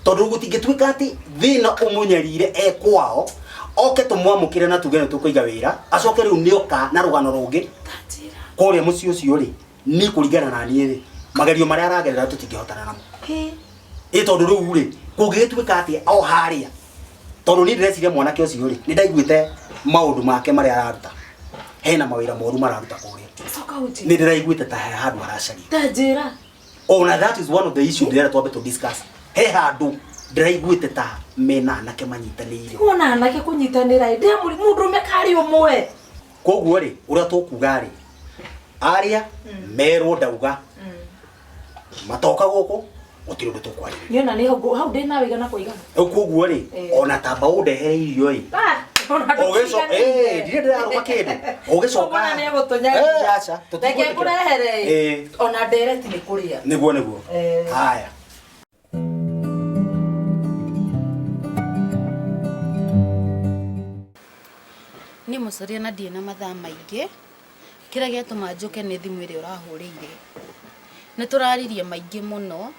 Tondu gũtingĩtuĩka atĩ thĩna ũmũnyarire e kwao oke tũmwamũkĩre na tuge nĩ tũkũiga wĩra acoke rĩu nĩoka na rũgano rũngĩ kũrĩa mũciĩ ũcio rĩ, niĩ kũringana na niĩ rĩ magerio marĩa aragerera tũtingĩhotana namo. Ĩ tondũ rĩu rĩ kũngĩgĩtuĩka atĩ o harĩa tondũ niĩ ndĩreciria mwanake ũcio rĩ nĩ ndaiguĩte maũndũ make marĩa araruta hena mawĩra moru mararuta kũrĩa. Coka ũnjĩre. Nĩ ndĩraiguĩte ta he handũ aracaria. Ta njĩra. Ona that is one of the issue ndĩrenda twambe tũ discuss. He handũ ndĩraiguĩte ta mena anake manyitanĩire. Wona anake kũnyitanĩra ĩ ndĩamũri mũndũrũme karĩ ũmwe. Koguo rĩ ũrĩa tũkuga rĩ arĩa merwo ndauga matoka gũkũ gũtirĩ ũndũ tũkwarĩrĩria. Nĩona nĩ hau ndĩ nawe igana kwa igana. Rĩu koguo rĩ ona tamba ũndehere irio ĩ. Ũgĩcoka ndirĩ ndĩrarũma kĩndũ. Ũgĩcoka. Mwana nĩ egũtũnyarira. Aca Reke ngũrehere ĩ. Ona ndereti nĩ kũrĩa. Nĩguo nĩguo. Haya. Niĩ mũcaria na ndirĩ na mathaa maingĩ kĩrĩa gĩatũma njũke nĩ thimũ ĩrĩa ũrahũrĩire. Nĩ tũraririe maingĩ mũno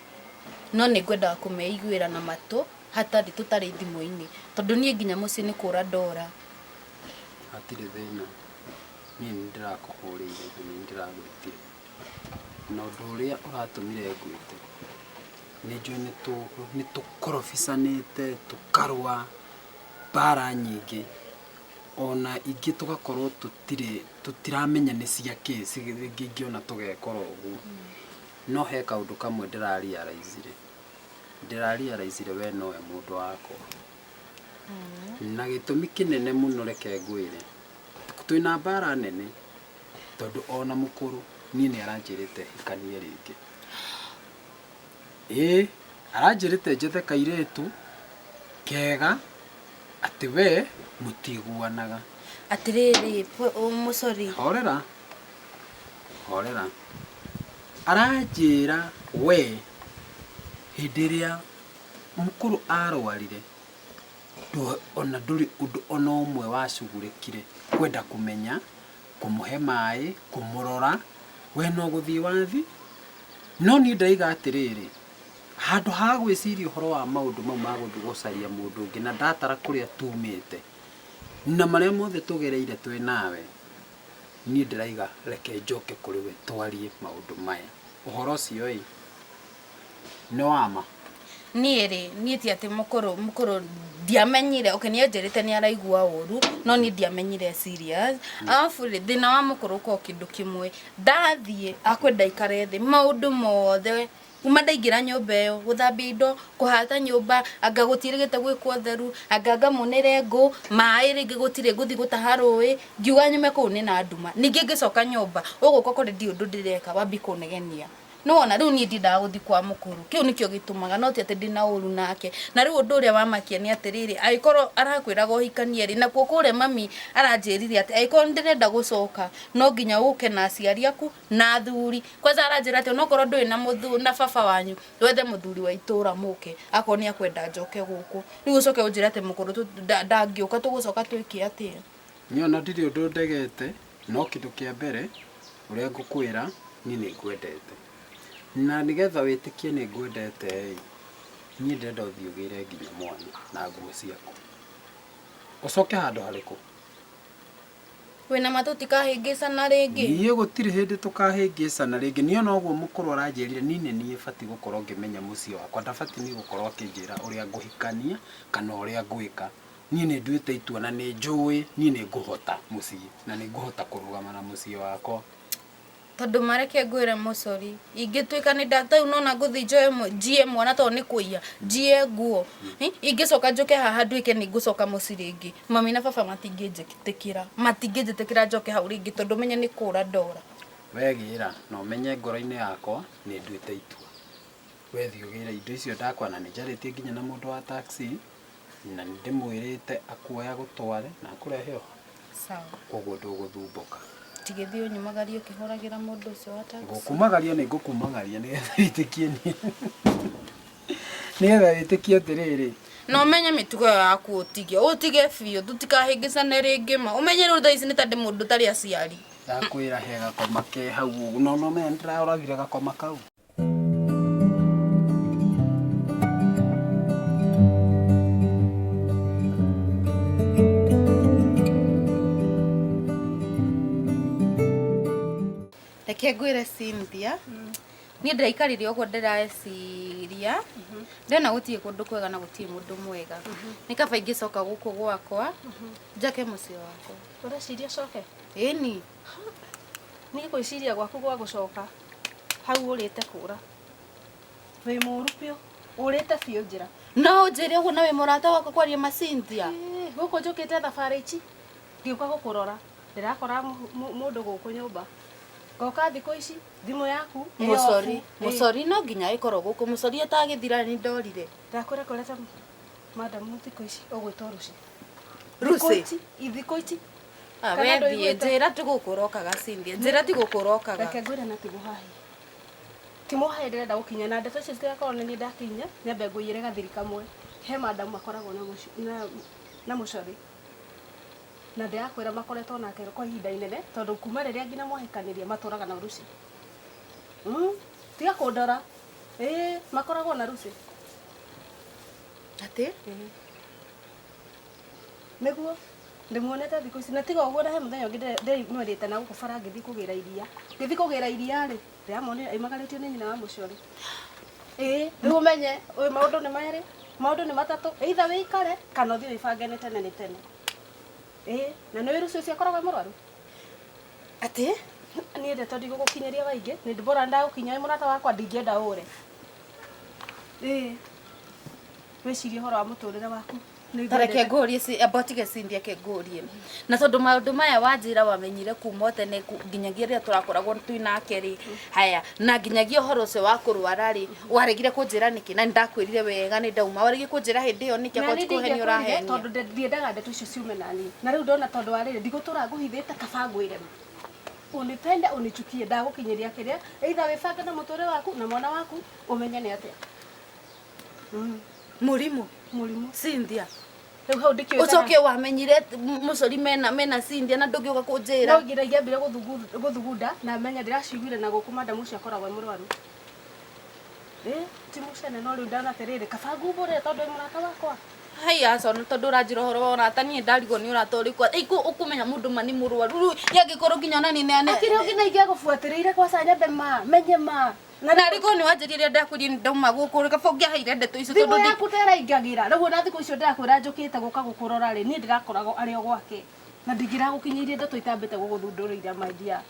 no nĩ ngwendaga kũmeiguĩra na matũ hatarĩ tũtarĩ thimũ-inĩ tondũ niĩ nginya mũciĩ nĩ kũra ndora. Hatirĩ thĩna, niĩ nĩ ndĩrakũhũrĩire na nĩ ndĩragwĩtire na ũndũ ũrĩa ũratũmire ngwĩte nĩ njũĩ nĩ tũkorobicanĩte tũkarũa mbara nyingĩ ona ingĩ tũgakorwo tũtiramenya nĩ cia kĩ ingĩ ona tũgekora ũguo. No he kaũndũ kamwe ndĩrarealizire we nowe mũndũ wakwa na gĩtũmi kĩnene mũno reke ngwĩre twĩna mbara nene tondũ ona mũkũrũ niĩ nĩ aranjĩrĩte hikanie rĩngĩ. Ĩĩ aranjĩrĩte njethe kairĩtu kega atĩ we mũtiguanaga. Atĩrĩrĩ mũcori. Horera. Horera. Aranjĩra we hĩndĩ ĩrĩa mũkũrũ arwarire ona ndũrĩ ũndũ ona ũmwe wacugurĩkire kwenda kũmenya, kũmũhe maĩ, kũmũrora, we no gũthiĩ wathi. No niĩ ndaiga atĩrĩrĩ, handũ ha gwĩciria ũhoro wa maũndũ mau ma gũthiĩ gũcaria mũndũ ũngĩ na ndatara kũrĩa tumĩte na marĩa mothe tũgereire twĩ nawe, niĩ ndĩraiga reke njoke kũrĩ we twarie maũndũ maya. Ũhoro ũcio ĩ nĩ wa ma? Niĩ rĩ, niĩ ti atĩ mũkũrũ mũkũrũ ndiamenyire, okay nĩ anjĩrĩte nĩ araigua ũru, no niĩ ndiamenyire serious. Arabu rĩ, thĩna wa mũkũrũ ũkoragwo kĩndũ kĩmwe, ndathiĩ akwenda aikare thĩ, maũndũ mothe kuma ndaingĩra nyũmba ĩyo, gũthambia indo, kũhata nyũmba, anga gũtiĩrĩgĩte gwĩkwo ũtheru, anga ngamunĩre ngũ, maĩ rĩngĩ gũtirĩ ngũthiĩ gũtaha rũĩ, ngiuga nyume kũu nĩ na nduma. Ningĩ ngĩcoka nyũmba, ũgũka ũkore ndirĩ ũndũ ndĩreka, wambie kũnegenia. Nĩwona rĩu niĩ ndiendaga gũthiĩ kwa mũkũrũ, kĩu nĩkĩo gĩtũmaga, no ti atĩ ndĩna ũru nake. Na rĩu ũndũ ũrĩa wamakia nĩ atĩrĩrĩ, angĩkorwo arakwĩraga ũhikanie rĩ, nakuo kũrĩa mami aranjĩrire atĩ angĩkorwo nĩndĩrenda gũcoka, no nginya ũke na aciari aku na athuri. Kwanza aranjĩra atĩ onokorwo ndũrĩ na mũthuri na baba wanyu, wethe mũthuri wa itũra mũke, akorwo nĩ akwenda njoke gũkũ. Rĩu ũcoke ũnjĩre atĩ mũkũrũ ndangĩũka tũgũcoka twĩke atĩa? Niĩ ona ndirĩ ũndũ ndegete, no kĩndũ kĩa mbere ũrĩa ngũkwĩra, niĩ nĩ ngwendete. Na nĩgetha wĩtĩkie nĩ ngwendete ĩ, niĩ ndĩrenda ũthiĩ ũgĩre nginya mwana na nguo ciaku. Ũcoke handũ harĩkũ? Wĩna ma tũtikahĩngĩcana rĩngĩ? Niĩ gũtirĩ hĩndĩ tũkahĩngĩcana rĩngĩ. Niĩ ona ũguo mũkũrũ aranjĩrire niĩ nĩ niĩ batiĩ gũkorwo ngĩmenya mũciĩ wakwa. Ndabatiĩ niĩ gũkorwo akĩnjĩra ũrĩa ngũhikania kana ũrĩa ngwĩka. Niĩ nĩ nduĩte itua na nĩ njũĩ niĩ nĩ ngũhota mũciĩ na nĩ ngũhota kũrũgama na mũciĩ wakwa. Tondũ mareke ngwĩre mũcori, ingĩtuĩka nĩ nda, rĩu nona ngũthiĩ njoe njiye mwana tondũ nĩ kũiya, njiye nguo. Ingĩcoka njũke haha nduĩke nĩ ngũcoka mũciĩ rĩngĩ, mami na baba matingĩnjĩtĩkĩra, matingĩnjĩtĩkĩra njoke hau rĩngĩ tondũ menye nĩ kũra ndora. We gĩra na ũmenye ngoro-inĩ yakwa nĩ nduĩte itua. We thiĩ ũgĩre indo icio ndakwa na nĩ njarĩtie nginya na mũndũ wa taxi na nĩ ndĩmwĩrĩte akuoya agũtware na akũrehe ho. Sawa. Koguo ndũgũthumbũka. Tigĩthiĩ ũnyumagarie ũkĩhũragĩra mũndũ ũcio wa taxi. Ngũkumagaria nĩ ngũkumagaria nĩgetha wĩtĩkie niĩ. Nĩgetha wĩtĩkie atĩrĩrĩ. Na ũmenye mĩtugo ĩyo yaku ũtige, ũtige biũ, tũtikahĩngĩcane rĩngĩ ma. Ũmenye rĩu thaa ici nĩ ta ndĩ mũndũ ũtarĩ aciari. Ndakwĩra he gakoma ke hau ũguo, no no menya nĩndĩroragire gakoma kau. Reke ngwĩre Cynthia, niĩ ndĩraikarire ũguo ndĩreciria, ndĩrona gũtirĩ kũndũ kwega na gũtirĩ mũndũ mwega. Nĩ kaba ingĩcoka gũkũ gwakwa, njake mũciĩ wakwa. Ũreciria ũcoke? Ĩni. Niĩ gwĩciria gwaku gwa gũcoka hau ũrĩte kũra. Wĩ mũru biũ, ũrĩte biũ njĩra. No ũnjĩre ũguo na wĩ mũrata wakwa kwaria ma Cynthia. Gũkũ njũkĩte thabarĩ ici, ngĩũka gũkũrora, ndĩrakora mũndũ gũkũ nyũmba. Ngoka thikũ ici, thimũ yaku ĩ Mũcori, off. mũcori no nginya ĩkorwo gũkũ, mũcori atagĩthira nĩ ndorire. Ndakwĩra kũreta madamu thikũ ici ũgwĩtwo Rucy. Rucy? Thikũ ici. Ah, Kana we thiĩ, ndũiguĩte? njĩra ti gũkũ ũrokaga Cynthia, njĩra ti gũkũ ũrokaga. Reke ngwĩre na ti mũhahi. Ti mũhahi ndĩrenda gũkinya na ndeto icio citigakorwo nĩ niĩ ndakinya, nyambe ngũiyĩre gathiri kamwe. He madamu makoragwo na mũcori. Na ndĩrakwĩra makoretwo nake kwa ihinda inene tondũ kuma rĩrĩa nginya mwahĩkanĩria matũraga na Rucy. Tiga kũndora. Ĩĩ, makoragwo na Rucy. Atĩ? Nĩguo ndĩmuonete thikũ ici na tiga ũguo na he mũthenya ũngĩ ndĩmwĩrĩte na gũkũ bara ngĩthiĩ kũgĩra iria. Ngĩthiĩ kũgĩra iria rĩ, ndĩramuonire aimagarĩtio nĩ nyina wa mũcori. Ĩĩ, rĩu ũmenye, ũyũ maũndũ nĩ merĩ, maũndũ nĩ matatũ, either wĩikare kana ũthiĩ wĩbange nĩ tene nĩ tene. Ĩĩ, na nĩ ũĩ Rucy ũcio akoragwo e mũrwaru? Atĩ? Niĩ ndeto ndigũgũkinyĩria waingĩ, nĩ bora ndagũkinya wĩ mũrata wakwa ndingĩenda ũre. Ĩĩ. Wĩcirie ũhoro wa mũtũrĩre waku. Tareke ngũrie amba ũtige Cynthia ke ngũrie na tondũ maũndũ maya wanjĩra wamenyire kuma o tene nginyagia rĩrĩa tũrakoragwo twĩ nake rĩ haya na nginyagia ũhoro ũcio wa kũrwara rĩ waregire kũnjĩra nĩkĩ na nĩndakwĩrire wega nĩ ndauma waregire kũnjĩra hĩndĩ ĩyo nĩkĩ Na akorwo niĩ ti kũhenia ndingĩakwĩrire ũrahenia tondũ ndiendaga ndeto icio ciume nani na rĩu ndona tondũ wa rĩrĩ ndigũtũra ngũhithĩte kaba ngwĩre ma unipende unichukie ndagũkinyĩria kĩrĩa either wĩbange na mũtũrĩre waku na mwana waku ũmenye nĩ atĩa mũrimũ mũrimũ Cynthia rĩu hau ndikĩũĩ kana- ũcoke wamenyire mũcori mena mena Cynthia na ndũngĩũka kũnjĩra no nginya ingĩambire gũthugunda na menya ndĩraciguire na gũkũ madamu ũcio akoragwo e mũrwaru ĩ ti mũcene no rĩu ndona atĩrĩrĩ kaba ngumbũrĩre tondũ wĩ mũrata wakwa haiya aca ona tondũ ũranjĩra ũhoro wa ũrata niĩ ndarigwo nĩ ũrata ũrĩkũ ĩkũ ũkũmenya mũndũ ma nĩ mũrwaru rĩu yangĩkorwo nginya ona niĩ nĩ akĩrĩ ũngĩ na ingĩagũbuatĩrĩire kwaca nyambe ma menye ma na narĩkorwo nĩ wanjĩrire rĩrĩa ndakwĩrire nĩ ndauma gũkũ kaba ũngĩaheire ndeto icio thimũ tondũ ndi yaku teraingagĩra rĩu ona thikũ icio ndĩrakwĩra njũkĩte gũka gũkũrora rĩ niĩ ndĩrakoragwo arĩ o gwake na ndingĩragũkinyĩirie ndeto itambĩte gũgũthundũrĩire my dear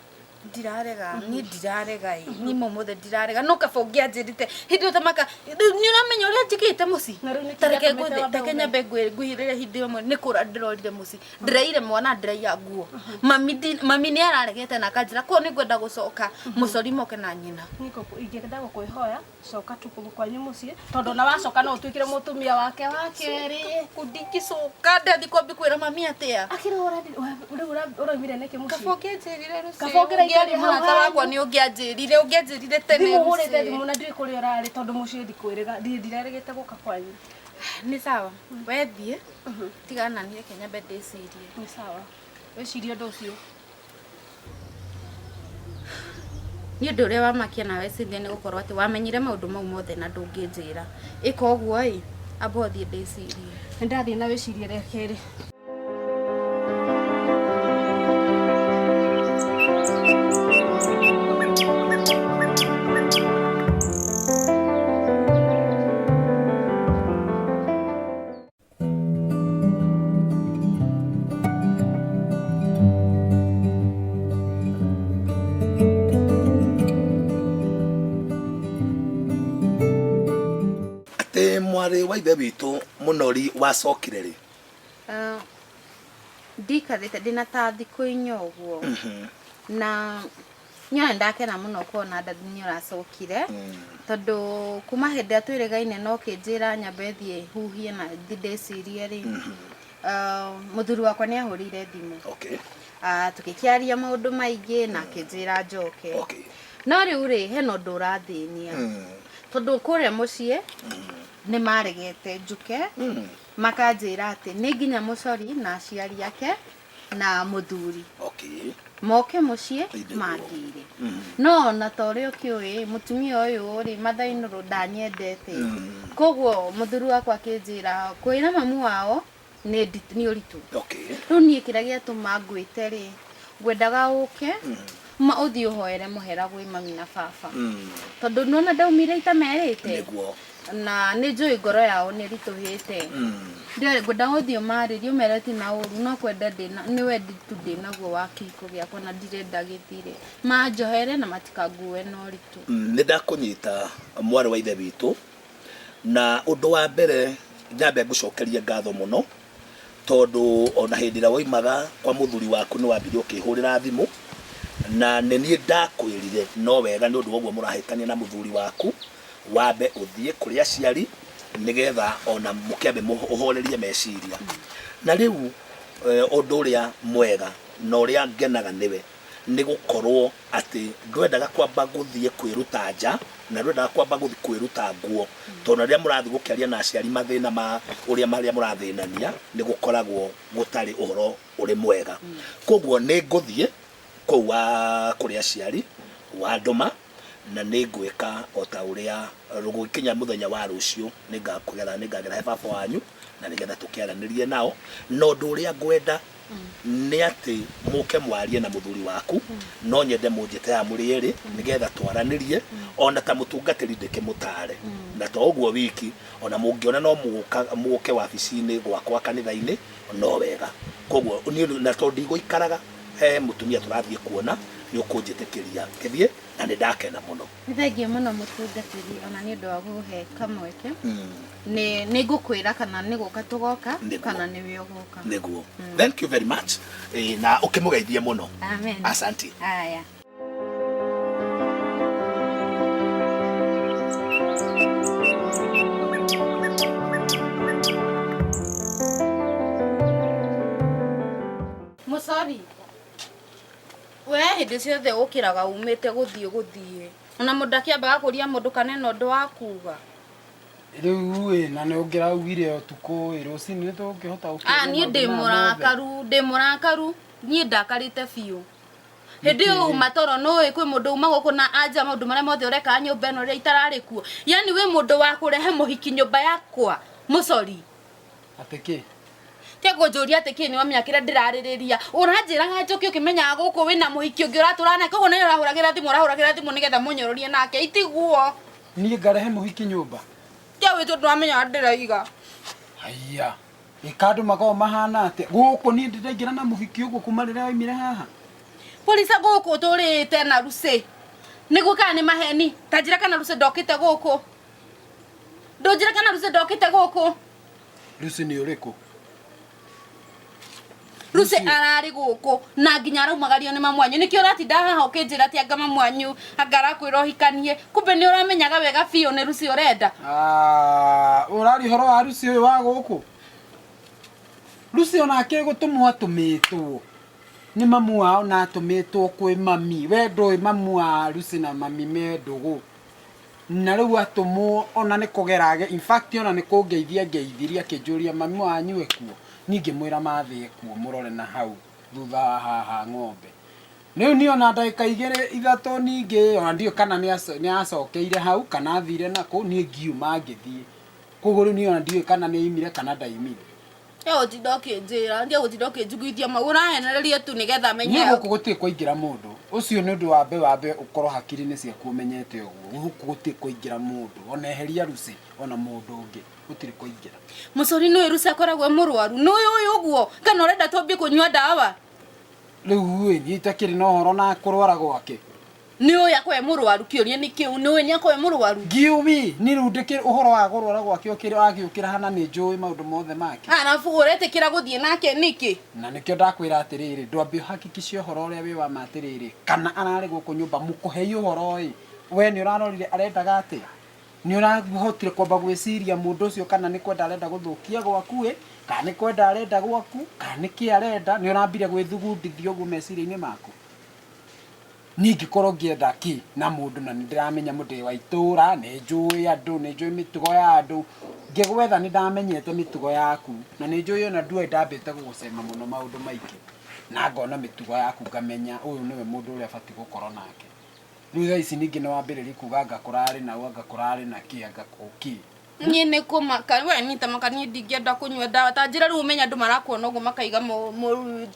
ndirarega niĩ ndirarega ĩ niĩ momothe ndirarega no kaba ũngĩanjĩrĩte hĩndĩ ĩyo tamaka rĩu nĩ ũramenya ũrĩa njĩkĩte mũciĩ Na rĩu nĩkĩ tareke gĩatũmĩte ngwĩre wambe tareke ume? nyambe ngwĩhĩrĩre hĩndĩ ĩmwe nĩ kũra ndĩrorire mũciĩ ndĩraire mwana ndĩraiya nguo mami mami nĩ araregete na akanjĩra koguo nĩ ngwenda gũcoka mũcori moke na nyina Niĩ ingĩenda gũkwĩhoya coka tu kũu kwanyu mũciĩ tondũ ona wacoka no ũtuĩkire mũtumia wake wa kerĩ kũ ndingĩcoka ndathiĩ kwambi kwĩra mami atĩa akĩrĩ rĩu ũraumire nĩkĩ kaba mũciĩ ũngĩanjĩrire Kaba ũngĩraikarire rũciũ hau mũrata wakwa hanyu. nĩ ũngĩanjĩrire ũngĩanjĩrire tene thimũ hũrĩte rũciũ. thimũ na ndiũĩ kũrĩa ũrarĩ tondũ mũciĩ ndikwĩrĩga ndirerĩgĩte gũka kwanyu nĩ sawa wethiĩ tigana na niĩ reke nyambe ndĩcirie nĩ sawa wĩcirie ũndũ ũcio nĩ ũndũ ũrĩa wamakia nawe Cynthia nĩ gũkorwo atĩ wamenyire maũndũ mau mothe na ndũngĩnjĩra ĩka ũguo ĩ amba ũthiĩ ndĩcirie nĩ ndathiĩ na wĩcirie rĩa kerĩ Atä mwarä wa ithe witå må nori wacokire rä ndikarĩte ndĩna ta thikũ inya ũguo na niĩ ona ndakena mũno kuona ndathi nĩ ũracokire tondũ kuma hĩndĩ ĩrĩa twĩrĩgaine no kĩnjĩra nyambe thiĩ huhie na thiĩ ndĩcirie rĩ mũthuri wakwa nĩ ahũrĩire thimũ okay. Tũgĩkĩaria maũndũ maingĩ na akĩnjĩra njoke Okay. no rĩu rĩ hena ũndũ ũrathĩnia tondũ kũrĩa mũciĩ nĩ maregete njuke makanjĩra atĩ nĩ nginya mũcori na aciari ake na mũthuri Okay. moke mũciĩ Ĩndĩ mangĩire no ona ta ũrĩa ũkĩũĩ mũtumia ũyũ rĩ mathainũrũ ndanyendete koguo mũthuri wakwa akĩnjĩra kwĩra mamu wao nĩ nĩ ũritũ Okay. rĩu niĩ kĩrĩa gĩatũma ngwĩte rĩ ngwendaga ũke ma ũthiĩ ũhoere mũhera gwĩ mami na baba tondũ nona ndaumire itamerĩte Nĩguo. na nĩ njũĩ ngoro yao nĩ ritũhĩte ndĩrĩ ngwendaga ũthiĩ ũmarĩrie ũmere ti na ũru no kwenda ndĩna nĩ wendi tu ndĩnaguo wa kĩhiko gĩakwa na ndirenda gĩthire manjohere na matikangue na ũritũ Nĩ ndakũnyita mwarĩ wa ithe witũ na ũndũ wa mbere nyambe ngũcokerie ngatho mũno tondũ ona hĩndĩ ĩrĩa waumaga kwa mũthuri waku nĩ wambire ũkĩhũrĩra thimũ na nĩ niĩ ndakwĩrire no wega nĩ ũndũ wa ũguo mũrahĩtania na mũthuri waku wambe ũthiĩ kũrĩ aciari nĩgetha ona mũkĩambe ũhorerie meciria na rĩu ũndũ ũrĩa mwega na ũrĩa ngenaga nĩwe nĩ gũkorwo atĩ ndwendaga kwamba gũthiĩ kwĩruta nja na ndwendaga kwamba gũthiĩ kwĩruta nguo tondũ rĩrĩa mũrathiĩ gũkĩaria na aciari mathĩna ma ũrĩa marĩa mũrathĩnania nĩ gũkoragwo gũtarĩ ũhoro ũrĩ mwega koguo nĩ ngũthiĩ kũu wa kũrĩ aciari wandũma na nĩ ngwĩka o ta ũrĩa gũgĩkinya mũthenya wa rũciũ nĩ ngakũgera nĩ ngagera he baba wanyu na nĩgetha tũkĩaranĩrie nao na ũndũ ũrĩa ngwenda nĩ atĩ mũke mwarie na mũthuri waku no nyende mũnjĩte ya mũrĩ erĩ nĩgetha twaranĩrie ona ta mũtungatĩri ndĩkĩmũtare na to ũguo wiki ona mũngĩona no mũke wabici-inĩ gwakwa kanitha-inĩ no wega koguo niĩ na tondũ ndigũikaraga he mũtumia tũrathiĩ kuona Nĩ ũkũnjĩtĩkĩria ngĩthiĩ na nĩ ndakena mũno. Nĩ thengiũ mũno mũtungatĩri ona nĩ ũndũ wa gũhe kamweke. Nĩ nĩ ngũkwĩra kana nĩ gũka tũgoka Nĩguo. kana nĩwe ũgũka. Nĩguo. Thank you very much. Na ũkĩmũgeithie mũno. Amen. Asante. Aya. Mũcori, we hĩndĩ ciothe ũkĩraga umĩte gũthiĩ gũthiĩ ona mũndũ akĩambaga kũria mũndũ kana ena ũndũ wa kuga. Rĩu ĩ na nĩ ũngĩraugire ũtukũ ĩ rũcinĩ nĩ tũngĩhota Ah, niĩ ndĩ mũrakaru, ndĩ mũrakaru, niĩ ndakarĩte biũ. Hĩndĩ ĩyo uma toro nũĩ kwĩ mũndũ uma gũkũ na anja maũndũ marĩa mothe ũrekaga nyũmba ĩno rĩrĩa itararĩ kuo. Yani wĩ mũndũ wa kũrehe mũhiki nyũmba yakwa, mũcori. Atĩ kĩ? Tia kũnjũria atĩ kĩ nĩ wamenya kĩrĩa ndĩrarĩrĩria. Ũranjĩraga njũke ũkĩmenyaga gũkũ wĩna mũhiki ũngĩ ũratũra nake, koguo nĩ ũrahũragĩra thimũ, ũrahũragĩra thimũ nĩgetha mũnyũrũrie nake, itiguo. Niĩ ngarehe mũhiki nyũmba? Tia wĩ tondũ wamenya ndĩraiga. Haiya. Ĩka andũ makoragwo mahana atĩa? Gũkũ niĩ ndĩraingĩra na mũhiki ũguo kuma rĩrĩa waimire haha. Polisa gũkũ tũrĩte na Lucy. Nĩguo kana nĩ maheni? Ta njĩra kana Lucy ndokĩte gũkũ. Ndũnjĩra kana Lucy ndokĩte gũkũ. Lucy nĩ ũrĩkũ? Lucy ararĩ gũkũ na nginya araumagario nĩ mamu wanyu. Nĩkĩo ũratinda haha ũkĩnjĩra atĩ anga mamu wanyu anga arakwĩra ũhikanie. Kumbe nĩ ũramenyaga wega biũ nĩ Lucy ũrenda. Ah, ũraria ũhoro wa Lucy ũyũ wa gũkũ? Lucy onake gũtũmwo atũmĩtwo nĩ mamu wao na atũmĩtwo kwĩ mami. We ndũĩ mamu wa Lucy na mami me ndũgũ. Na rĩu atũmwo ona nĩ kũgera in fact ona nĩ kũngeithia ngeithirie akĩnjũria mami wanyu ekuo. Niĩ ngĩmwĩra mathĩ ekuo mũrore na hau thutha wa haha ng'ombe. Rĩu niĩ ona ndagĩka igĩrĩ ithatũ ningĩ ona ndiũĩ kana nĩ acokeire hau kana athire nakũ, niĩ ngiuma ngĩthiĩ. Koguo rĩu niĩ ona ndiũĩ kana nĩ aimire kana ndaimire. Tiga gũtinda ũkĩnjĩra, tiga gũtinda ũkĩnjiguithia mau, ũrahenereria tu nĩgetha menye. Niĩ gũkũ gũtirĩ kwaingĩra mũndũ. Ũcio nĩ ũndũ wambe wambe ũkorwo hakiri-inĩ ciaku ũmenyete ũguo. Gũkũ gũtirĩ kwaingĩra mũndũ, ona eheria Lucy ona mũndũ ũngĩ, gũtirĩ kwaingĩra. Mũcori nĩũĩ Lucy akoragwo e mũrwaru, nĩũĩ ũyũ ũguo, kana ũrenda twambie kũnyua ndawa? Rĩu ĩ, niĩ itakĩrĩ na ũhoro na kũrwara gwake. Nĩũĩ akoragwo e mũrwaru, kĩũria nĩ kĩu, nĩũĩ nĩ akoragwo e mũrwaru? Ngiũĩ, niĩ rĩu ndĩkĩrĩ ũhoro wa kũrwara gwake ũkĩrĩ wagĩũkĩra hana nĩ njũĩ maũndũ mothe make. Arabu ũretĩkĩra gũthiĩ nake nĩkĩ? Na nĩkĩo ndakwĩra atĩrĩrĩ, ndwambe ũhakikice ũhoro ũrĩa wĩ wa ma atĩrĩrĩ, kana ararĩ gũkũ nyũmba mũkũhei ũhoro ĩ, we nĩ ũrarorire arendaga atĩa? Nĩ ũrahotire kwamba gwĩciria mũndũ ũcio kana nĩ kwenda arenda gũthũkia gwaku ĩ, kana nĩ kwenda arenda gwaku, kana nĩ kĩ arenda, nĩ ũrambire gwĩthugundithia ũguo meciria-inĩ maku? Niĩ ingĩkorwo ngĩenda kĩ na mũndũ na nĩ ndĩramenya mũndũ wa itũra, nĩ njũĩ andũ, nĩ njũĩ mĩtugo ya andũ, ngĩgwetha nĩ ndamenyete mĩtugo yaku, na nĩ njũĩ ona nduoĩ ndambĩte gũgũcema mũno maũndũ maingĩ, na ngona mĩtugo yaku ngamenya ũyũ nĩwe mũndũ ũrĩa batiĩ gũkorwo nake. Rĩu thaa ici ningĩ nĩ wambĩrĩria kuga anga kũrarĩ na ũ, anga kũrarĩ na kĩ, anga kĩ. Niĩ nĩ kũmaka, we niĩ ta maka niĩ ndingĩenda kũnyua ndawa. Ta njĩra rĩu ũmenye andũ marakuona ũguo makaiga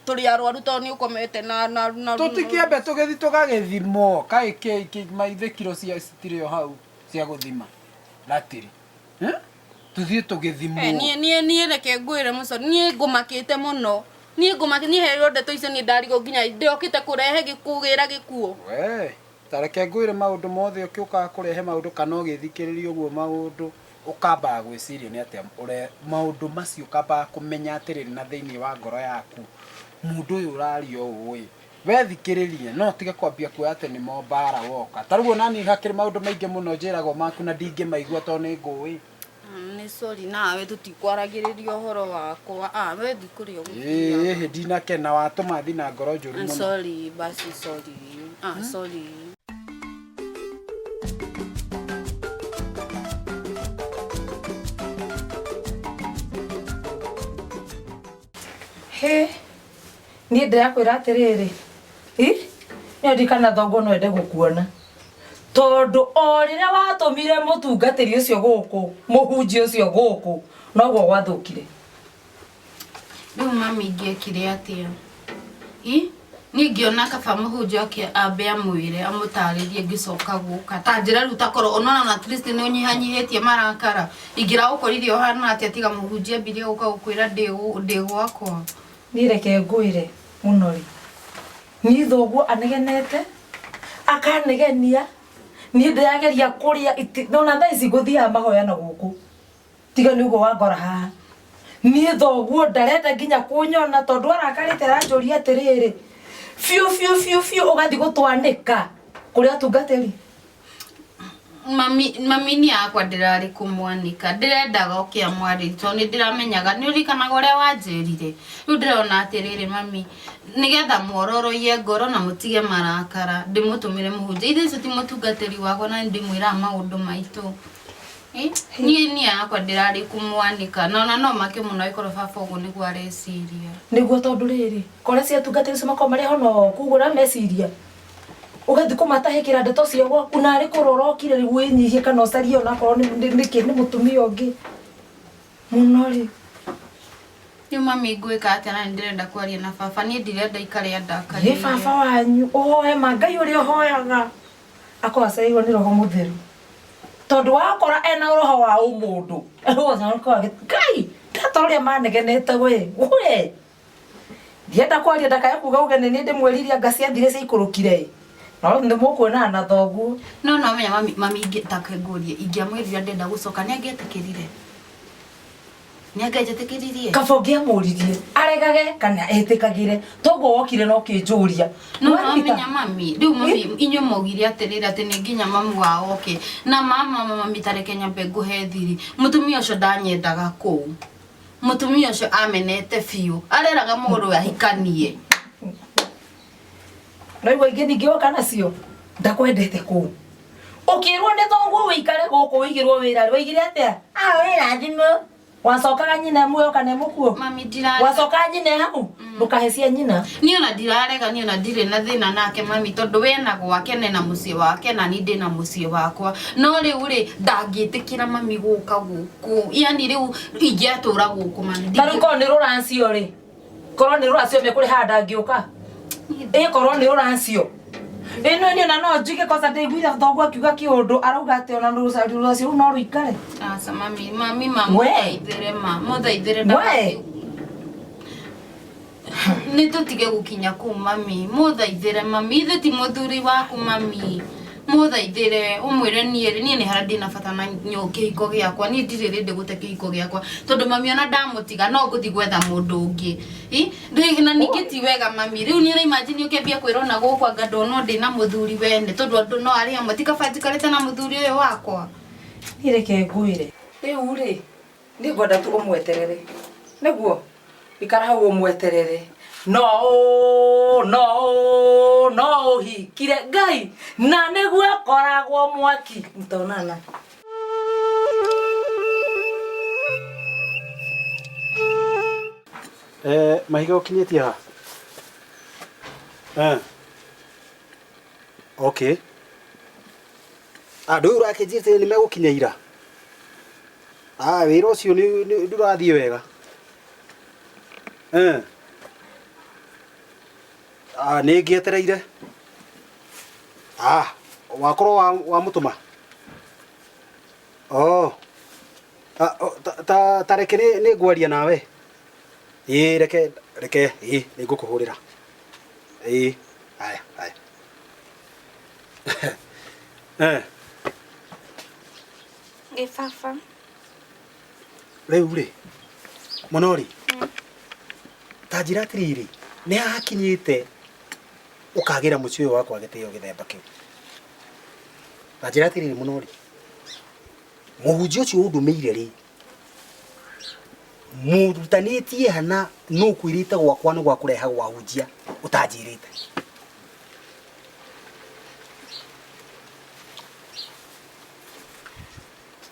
tũrĩ arwaru tondũ nĩ ũkomete na, na, na, Tũtikĩambe tũgĩthiĩ tũgagĩthimwo, kaĩ kĩ, kĩ, maithe kiro cia citirĩ o hau cia gũthima. Ratiri. Tũthiĩ tũgĩthimwo. Niĩ, niĩ, niĩ reke ngwĩre mũcori, niĩ ngũmakĩte mũno. Niĩ ngũmakĩte, niĩ heirwo ndeto icio niĩ ndarigwo nginya ndĩokĩte kũrehe gĩkũgĩra gĩkuũ. We, ta reke ngwĩre maũndũ mothe ũkĩũkaga kũrehe maũndũ kana ũgĩthikĩrĩria ũguo maũndũ, ũkambaga gwĩciria nĩ atĩa maũndũ macio ũkambaga kũmenya atĩrĩrĩ na thĩinĩ wa ngoro yaku, mũndũ ũyũ ũraria ũũ ĩ, we thikĩrĩria, no ũtige kwambia kuoya atĩ nĩmo mbara woka. Ta rĩu ona niĩ hakĩrĩ maũndũ maingĩ mũno njĩragwo maku na ndingĩmaigua tondũ nĩ ngũĩ. Nĩ sorry nawe tũtikwaragĩrĩria ũhoro wakwa. We ndikũrĩa ũgũthiaga. Ĩĩ, ndinakena watũma thiĩ na ngoro njũru mũno. Sorry, basi sorry. Sorry. He, niĩ ndĩrakwĩra atĩrĩrĩ, ĩ, nĩ ndirikana thoguo no ende gũkuona. Tondũ o rĩrĩa watũmire mũtungatĩri ũcio gũkũ, mũhunjia ũcio gũkũ, noguo gwathũkire. Rĩu mami ingĩekire atĩa? Ĩ, niĩ ngĩona kaba mũhunjia oke ambe amwĩre, amũtarĩrie ngĩcoka gũka. Ta njĩra rĩu takorwo ũnona ona at least nĩ ũnyihanyihĩtie marakara. Ingĩragũkorire ũhana atĩa tiga mũhunjia ambirie gũka gũkwĩra ndĩ gwakwa. Niĩ reke ngwĩre mũno rĩ. Niĩ thoguo anegenete akanegenia niĩ ndĩrageria kũrĩa nona thaa ici ngũthiaga mahoya na gũkũ tiga nĩ ũguo wangora haha niĩ thoguo ndarenda nginya kũnyona tondũ arakarĩte aranjũria atĩrĩrĩ biũ biũ biũ biũ ũgathiĩ gũtwanĩka kũrĩ atungatĩri. Mami mami ni yakwa ndirari kumwanika ndirendaga ũkĩa mwarĩri tondũ nĩ ndĩramenyaga nĩ ũririkanaga ũrĩa wanjĩrire rĩu ndĩrona atĩrĩrĩ mami nĩgetha mwororoiye ngoro na mũtige marakara ndĩmũtũmĩre mũhunjia ithe ũcio ti mũtungatĩri wakwa na nĩndĩmwĩraga maũndũ maitũ. Niĩ niĩ yakwa ndĩrarĩ kũmwanĩka na ona no make mũno angĩkorwo baba ũguo nĩguo areciria. Nĩguo tondũ rĩrĩ kore cia atungatĩri acio makoragwo marĩ honoku ũguo ũrameciria ũgathiĩ kũmatahĩkĩra ndeto cia gwaku na arĩ kũrora ũrokire rĩu wĩnyihie kana ũcarie onakorwo nĩkĩ nĩ mũtumia ũngĩ mũno rĩ. Rĩu mami ngwĩka atĩa na nĩndĩrenda kwaria na baba niĩ ndirenda ikare andakarĩire. Nĩ baba wanyu ũhoe ma Ngai ũrĩa ũhoyaga akorwo acereirwo nĩ roho mũtheru tondũ wakora ena roho wa ũmũndũ Ngai ndatora ũrĩa manegenete we we ndienda kwaria ndakaya kuga uge nĩ niĩ ndĩmwĩrire anga ciathire ciaikũrũkire no nĩ mũkuonana na thoguo. No no menya mami mami take ngũrie ingĩamwĩrire ndenda gũcoka nĩ angĩetĩkĩrire nĩ angĩanjĩtĩkĩririe kaba ũngĩamũririe aregage kana etĩkagĩre toguo wokire na ũkĩnjũria. No no menya mami rĩu mami inyuĩ maugire atĩrĩrĩ atĩ nĩ nginya mamu wao oke na mama mami tareke nyambe ngũhe thiri mũtumia ũcio ndanyendaga kũu mũtumia ũcio amenete biũ areraga mũrũ ahikanie. Naigua ingĩ ningĩ woka nacio ndakwendete kũu ũkĩrwo nĩ thoguo wĩikare gũkũ wĩigĩrwo wĩra waigire atĩa a wĩra thimũ wacokaga nyina muoyo kana mũkuo mami ndirarega wacokaga nyina hau ndũkahe cia nyina. Niĩ ona ndirarega niĩ ona ndirĩ na thĩna nake mami tondũ we na gwake na mũciĩ wake na niĩ ndĩ na mũciĩ wakwa no rĩu rĩ ndangĩtĩkĩra mami gũka gũkũ yani rĩu ingĩatũra gũkũ mami. Ta rĩu korwo nĩ rũracio rĩ korwo nĩ rũracio mekũrĩhaga ndangĩũka ĩ korwo nĩ rũracio ĩno niĩ ona no njuge kosa ndaiguire thoguo akiuga kĩũndũ arauga atĩ ona rũracio rũu no rũikare. Aca mami mami ma mũthaithĩre ma mũthaithĩre nĩ tũtige gũkinya kũu mami mũthaithĩre mami ithe ti mũthuri waku mami mũthaithĩre ũmwĩre niĩ rĩ niĩ nĩ harĩa ndĩna bata na kĩhiko gĩakwa niĩ ndirĩ rĩndĩ gũte kĩhiko gĩakwa tondũ mami ona ndamũtiga no ngũthiĩ gwetha mũndũ ũngĩ. Na ningĩ ti wega mami rĩu nĩ ũraimagine ũkĩambia kwĩrwo na gũkũ anga ndonwo ndĩna mũthuri wene tondũ andũ no arĩ amwe ti kaba njikarĩte na mũthuri ũyũ wakwa. Niĩ reke ngwĩre rĩu rĩ niĩ ngwenda tu ũmweterere nĩguo ikara hau ũmweterere no no no ũhikire Ngai na nĩguo akoragwo mwaki mtonana. Mahiga ũkinyĩtie ha? Okay. Andũ ũyũ ũrakĩnjĩrĩte nĩ megũkinya ira. Wĩra ũcio nĩ ndũrathiĩ wega. Nĩ ngĩetereire. Wakorwo wamũtũma. Oh. Ta reke nĩ ngwaria nawe. Ĩĩ reke reke ĩĩ nĩ ngũkũhũrĩra. Ĩĩ haya haya. Ĩ baba. Rĩu rĩ mũno rĩ ta njĩra atĩrĩrĩ nĩ hakinyĩte ũkagĩra mũciĩ ũyũ wakwa gĩtĩo gĩthemba kĩu. Ta njĩra atĩrĩrĩ mũno rĩ mũhunjia ũcio ũndũmĩire rĩ mũrutanĩtie hana nũ kwĩrĩte gwakwa nĩ gwa kũrehagwo ahunjia ũtanjĩrĩte.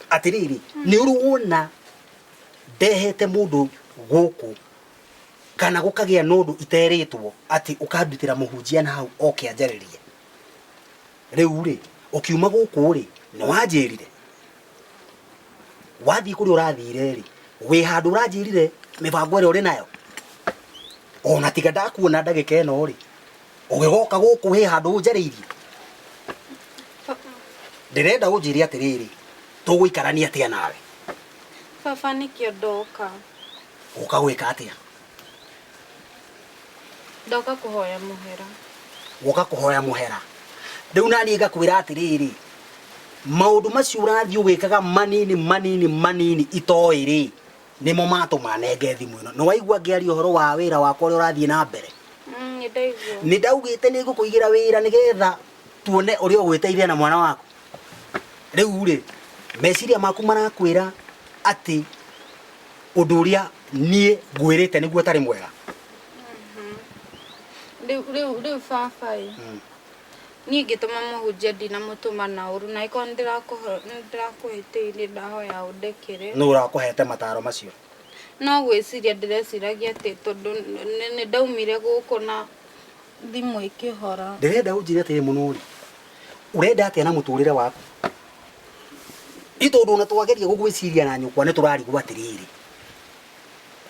Atĩrĩrĩ nĩ ũrĩ wona ndehete mũndũ gũkũ kana gũkagĩa na ũndũ iterĩtwo atĩ ũkandutĩra mũhunjia na hau oke anjarĩrie. Rĩu rĩ ũkiuma gũkũ rĩ nĩ wanjĩrire wathiĩ kũrĩa ũrathire rĩ wĩ handũ ũranjĩrire mĩbango ĩrĩa ũrĩ nayo ona tiga ndakuona ndagĩka ĩno rĩ ũgĩgoka gũkũ hĩ handũ ũnjarĩirie. Ndĩrenda ũnjĩre atĩrĩrĩ tũgũikarania atĩa nawe? Baba nĩkĩo ndoka. Ũka gwĩka atĩa? Ndoka kũhoya mũhera. Woka kũhoya mũhera. Rĩu naniĩ ngakwĩra atĩrĩrĩ, maũndũ macio ũrathiĩ ũgĩkaga manini manini manini itoĩ rĩ, nĩmo matũma nenge thimũ ĩno. Nĩ waigua ngĩaria ũhoro wa wĩra wakwa ũrĩa ũrathiĩ na mbere? Nĩ ndaigua. Nĩ ndaugĩte nĩ ngũkũigĩra wĩra nĩgetha tuone ũrĩa ũgwĩteithia na mwana waku. Rĩu rĩ, meciria maku marakwĩra atĩ ũndũ ũrĩa niĩ ngwĩrĩte nĩguo ũtarĩ mwega. Rĩu rĩu rĩu baba ĩ. Niĩ ngĩtũma mũhunjia ndinamũtũma na ũru na angĩkorwo nĩndĩrakũhĩtĩirie ndahoya ũndekere. Nũ ũrakũhete mataro macio? No gwĩciria ndĩreciragia atĩ tondũ nĩ ndaumire gũkũ na thimũ ĩkĩhora. Ndĩrenda ũnjĩre atĩrĩ mũno rĩ, ũrenda atĩa na mũtũrĩre waku? Nĩ tondũ ona twageria gũgwĩciria na nyũkwa nĩ tũrarigwo atĩrĩrĩ,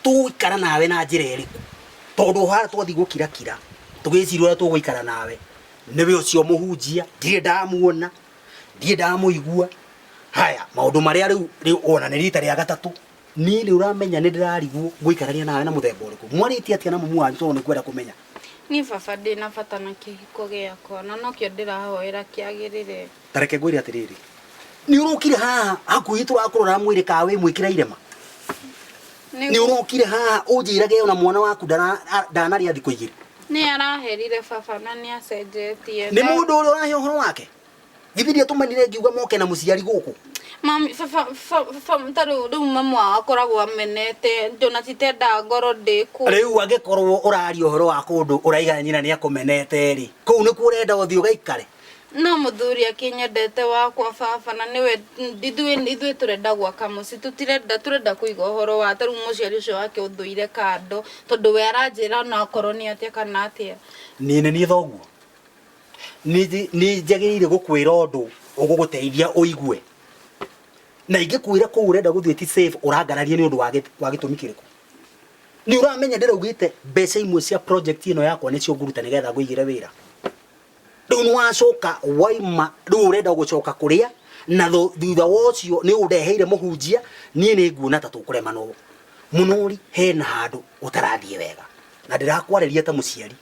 tũgũikara nawe na njĩra ĩrĩkũ? Tondũ haha twathiĩ gũkirakira tũgĩciria ũrĩa tũgũikara nawe, nĩwe ũcio mũhunjia, ndirĩ ndamuona, ndirĩ ndamũigua. Haya, maũndũ marĩa rĩu rĩu ona nĩ rita rĩa gatatũ. Niĩ nĩ ũramenya nĩ ndĩrarigwo ngũikarania nawe na mũthemba ũrĩkũ. Mwarĩtie atĩa na mumu wanyu tondũ nĩ ngwenda kũmenya. Niĩ baba ndĩna bata na kĩhiko gĩakwa na nokĩo ndĩrahoera kĩagĩrĩre. Ta reke ngwĩre atĩrĩrĩ, nĩ ũrokire haha hakuhĩ tũrakũrora mwĩrĩ ka wĩ mwĩkĩre irema. Nĩ ũrokire haha ũnjĩrage ona mwana waku ndanarĩa thikũ igĩrĩ. Nĩ araherire baba na nĩ acenjetie. Nĩ mũndũ ũrĩa ũrahe ũhoro wake? Githĩ ndiatũmanire ngiuga moke na mũciari gũkũ? Mami, baba, baba, ta rĩu rĩu mamu wao akoragwo amenete, ona titendaga ngorwo ndĩ kũu. Rĩu angĩkorwo ũraria ũhoro wa kũndũ ũraiga nyina nĩ akũmenete rĩ, kũu nĩkuo ũrenda ũthiĩ ũgaikare? No mũthuri akĩnyendete wakwa baba na nĩwe ithuĩ ithuĩ tũrenda gwaka mũciĩ tũtirenda tũrenda kũiga ũhoro wa ta rĩu mũciari ũcio wake ũthũire kando tondũ we aranjĩra ona okorwo nĩ atĩa kana atĩa. Niĩ nĩ niĩ thoguo. Nĩ njagĩrĩire gũkwĩra ũndũ ũgũgũteithia ũigue. Na ingĩkwĩra kũu ũrenda gũthiĩ ti safe ũrangararia nĩ ũndũ wa gĩtũmi kĩrĩkũ? Nĩ ũramenya ndĩraugĩte mbeca imwe cia project ĩno yakwa nĩcio ngũruta nĩgetha ngũigĩre wĩra. Rĩu nĩ wacoka waima, rĩu ũrenda gũcoka kũrĩa na thutha wa ũcio nĩ ũndeheire mũhunjia, niĩ nĩ nguona ta tũkũremanwo. Mũnori hena handũ ũtarathiĩ wega. Na ndĩrakwarĩria ta mũciari.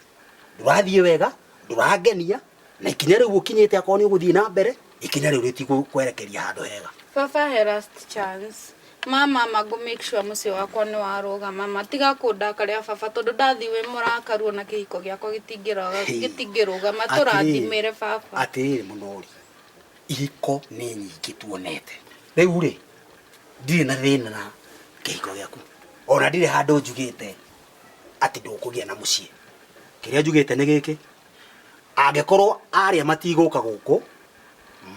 Ndũrathiĩ wega, ndũrangenia, na ikinya rĩu ũkinyĩte akorwo nĩ ũgũthiĩ na mbere, ikinya rĩu rĩtigũkwerekeria handũ hega. Baba he last chance. Mama ma ngũ make sure mũciĩ wakwa nĩ warũgama ma tiga kũndakaria baba tondũ ndathiĩ wĩ mũrakaru ona kĩhiko gĩakwa gĩtingĩrũgama tũrathimĩre baba. Atĩrĩrĩ mũnori, ihiko nĩ nyingĩ tuonete. Rĩu rĩ, ndirĩ na thĩna na kĩhiko gĩaku. Ona ndirĩ handũ njugĩte atĩ ndũkũgĩa na mũciĩ. Kĩrĩa njugĩte nĩ gĩkĩ, angĩkorwo arĩa matigũka gũkũ,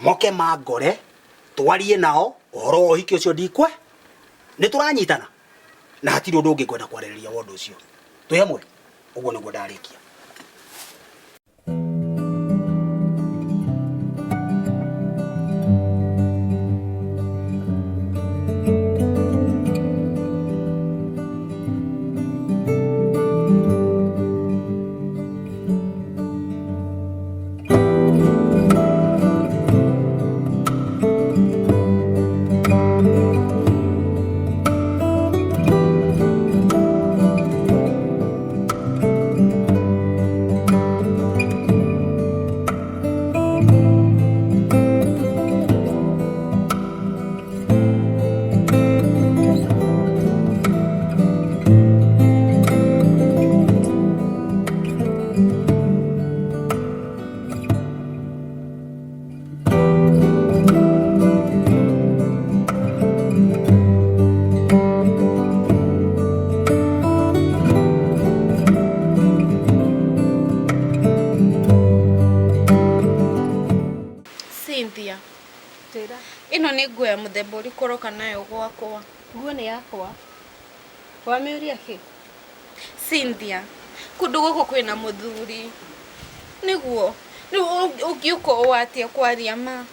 moke mangore, twarie nao, ũhoro wa ũhiki ũcio ndikwe, nĩ tũranyitana, na hatirĩ ũndũ ũngĩ ngwenda kwarĩrĩria wa ũndũ ũcio. Twĩ hamwe? Ũguo nĩguo ndarĩkia. Cynthia, Njĩra. Ĩno nĩ nguo ya mũthemba ũrĩkũ ũroka nayo gwakwa? Nguo nĩ yakwa. Wamĩũria kĩ? Cynthia, kũndũ gũkũ kwĩna mũthuri. Nĩguo. Rĩu ũngĩũka ũũ atĩa kwaria ma?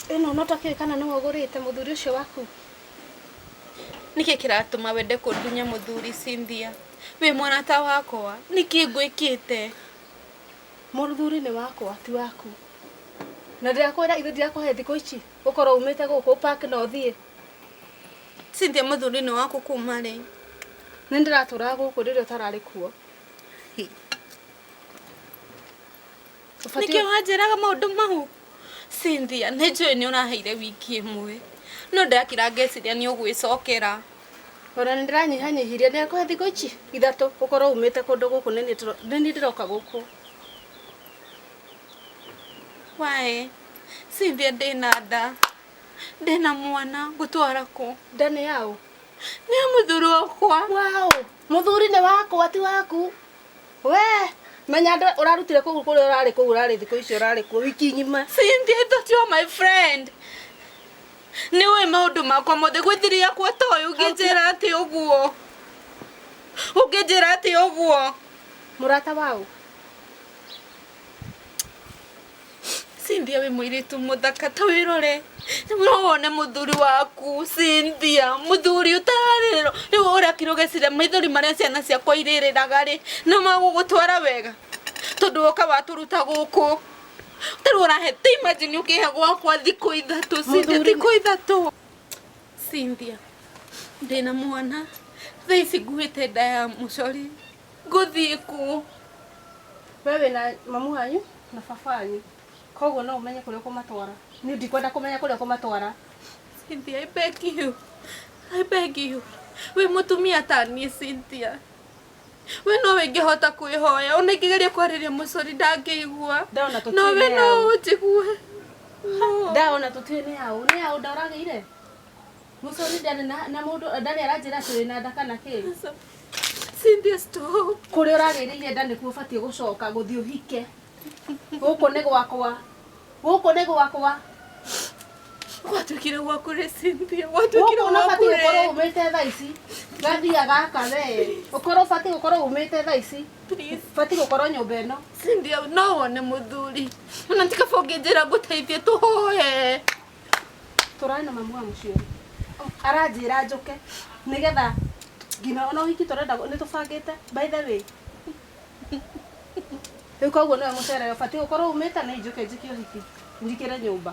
Ĩno no takĩũĩ kana nĩwe ũgũrĩte mũthuri ũcio waku? Nĩkĩ kĩratũma wende kũndunya mũthuri Cynthia? Wĩ mũrata wakwa, nĩkĩ ngwĩkĩte? Mũthuri nĩ wakwa ti waku. Na ndĩrakwĩra ithe ndirakũhe thikũ ici ũkorwo umĩte gũkũ park na ũthiĩ. Cynthia mũthuri nĩ waku kuma rĩ? Nĩ ndĩratũraga gũkũ rĩrĩa ũtararĩ kuo. Nĩkĩo wanjĩraga maũndũ mau? Cynthia, nĩ njũĩ nĩ ũraheire wiki ĩmwe. No ndakira ngeciria nĩ ũgwĩcokera. Ona nĩ ndĩranyihanyihirie nĩ akũhe thikũ ici ithatũ ũkorwo umĩte kũndũ gũkũ nĩ niĩ ndĩroka gũkũ. Why? Cynthia ndĩna nda. Ndĩna mwana ngũtwara kũ? Nda nĩ yaũ? Nĩ ya mũthuri wakwa. Waũ? Mũthuri nĩ wakwa ti waku. We menya andũ ũrarutire kũu kũrĩa ũrarĩ kũu ũrarĩ thikũ icio ũrarĩ kuo wiki ng'ima. Cynthia, I thought you were my friend. Nĩ ũĩ maũndũ makwa mothe gwĩthiri yakwa ta ũyũ ũngĩnjĩra atĩ ũguo. Ũngĩnjĩra atĩ ũguo. Mũrata waũ? Cynthia wĩ mũirĩtu mũthaka ta wĩrore. No wone mũthuri waku Cynthia, mũthuri ũtararĩrĩrwo. Rĩu ũrakira ũgeciria maithori marĩa ciana ciakwa irĩrĩraga rĩ, no magũgũtwara wega. Tondũ woka watũruta gũkũ. Tarĩu ũrahe, ta imagine ũkĩhe gwakwa thikũ ithatũ, Cynthia, thikũ ithatũ. Cynthia, ndĩna mwana, thaa ici nguĩte nda ya mũcori, ngũthiĩ kũ? We wĩna mamu wanyu na baba wanyu koguo no ũmenye kũrĩa ũkũmatwara. Niĩ ndikwenda kũmenya kũrĩa ũkũmatwara. Cynthia, I beg you. I beg you. Wĩ mũtumia ta niĩ Cynthia. We no ingĩhota kwĩhoya ona ingĩgeria kwarĩria mũcori ndangĩigua. Ndona tũtiũĩ No we nĩ no yaũ. ũnjigue. No. Ndona tũtiũĩ nĩ yaũ. Nĩ yaũ nda ũragĩire? Mũcori ndarĩ na mũndũ ndarĩ aranjĩra atĩ wĩna nda kana kĩ. Cynthia, stop. Kũrĩa ũragĩrĩire nda nĩkuo ũbatiĩ gũcoka gũthiĩ ũhike. Gũkũ nĩ gwakwa. Gũkũ nĩ gwakwa. Gwatuĩkire gwaku rĩ Cynthia, gwatuĩkire Gũkũ gwaku ũbatiĩ gũkorwo rĩ. umĩte thaa ici. Gathia gaka we. Ũkorwo ũbatiĩ gũkorwo umĩte thaa ici. Please. Ũbatiĩ gũkorwo nyũmba ĩno. Cynthia, no wone mũthuri. Ona ti kaba ũngĩnjĩra ngũteithie tũhoe. Tũrarĩ na mamu wa mũciĩ. Aranjĩra njũke nĩgetha nginya ona ũhiki tũrenda nĩ tũbangĩte by the way. Rĩu koguo nĩwe mũcere ũbatiĩ gũkorwo umĩte na njũke njĩke ũhiki njikĩre nyũmba.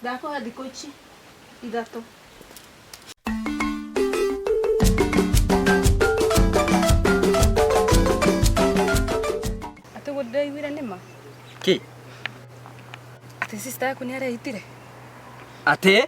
Ndakũhe thikũ ici ithatũ. Atĩ ũguo ndĩraiguire nĩ ma? Kĩ? Atĩ sister yaku nĩ areitire? Atĩ?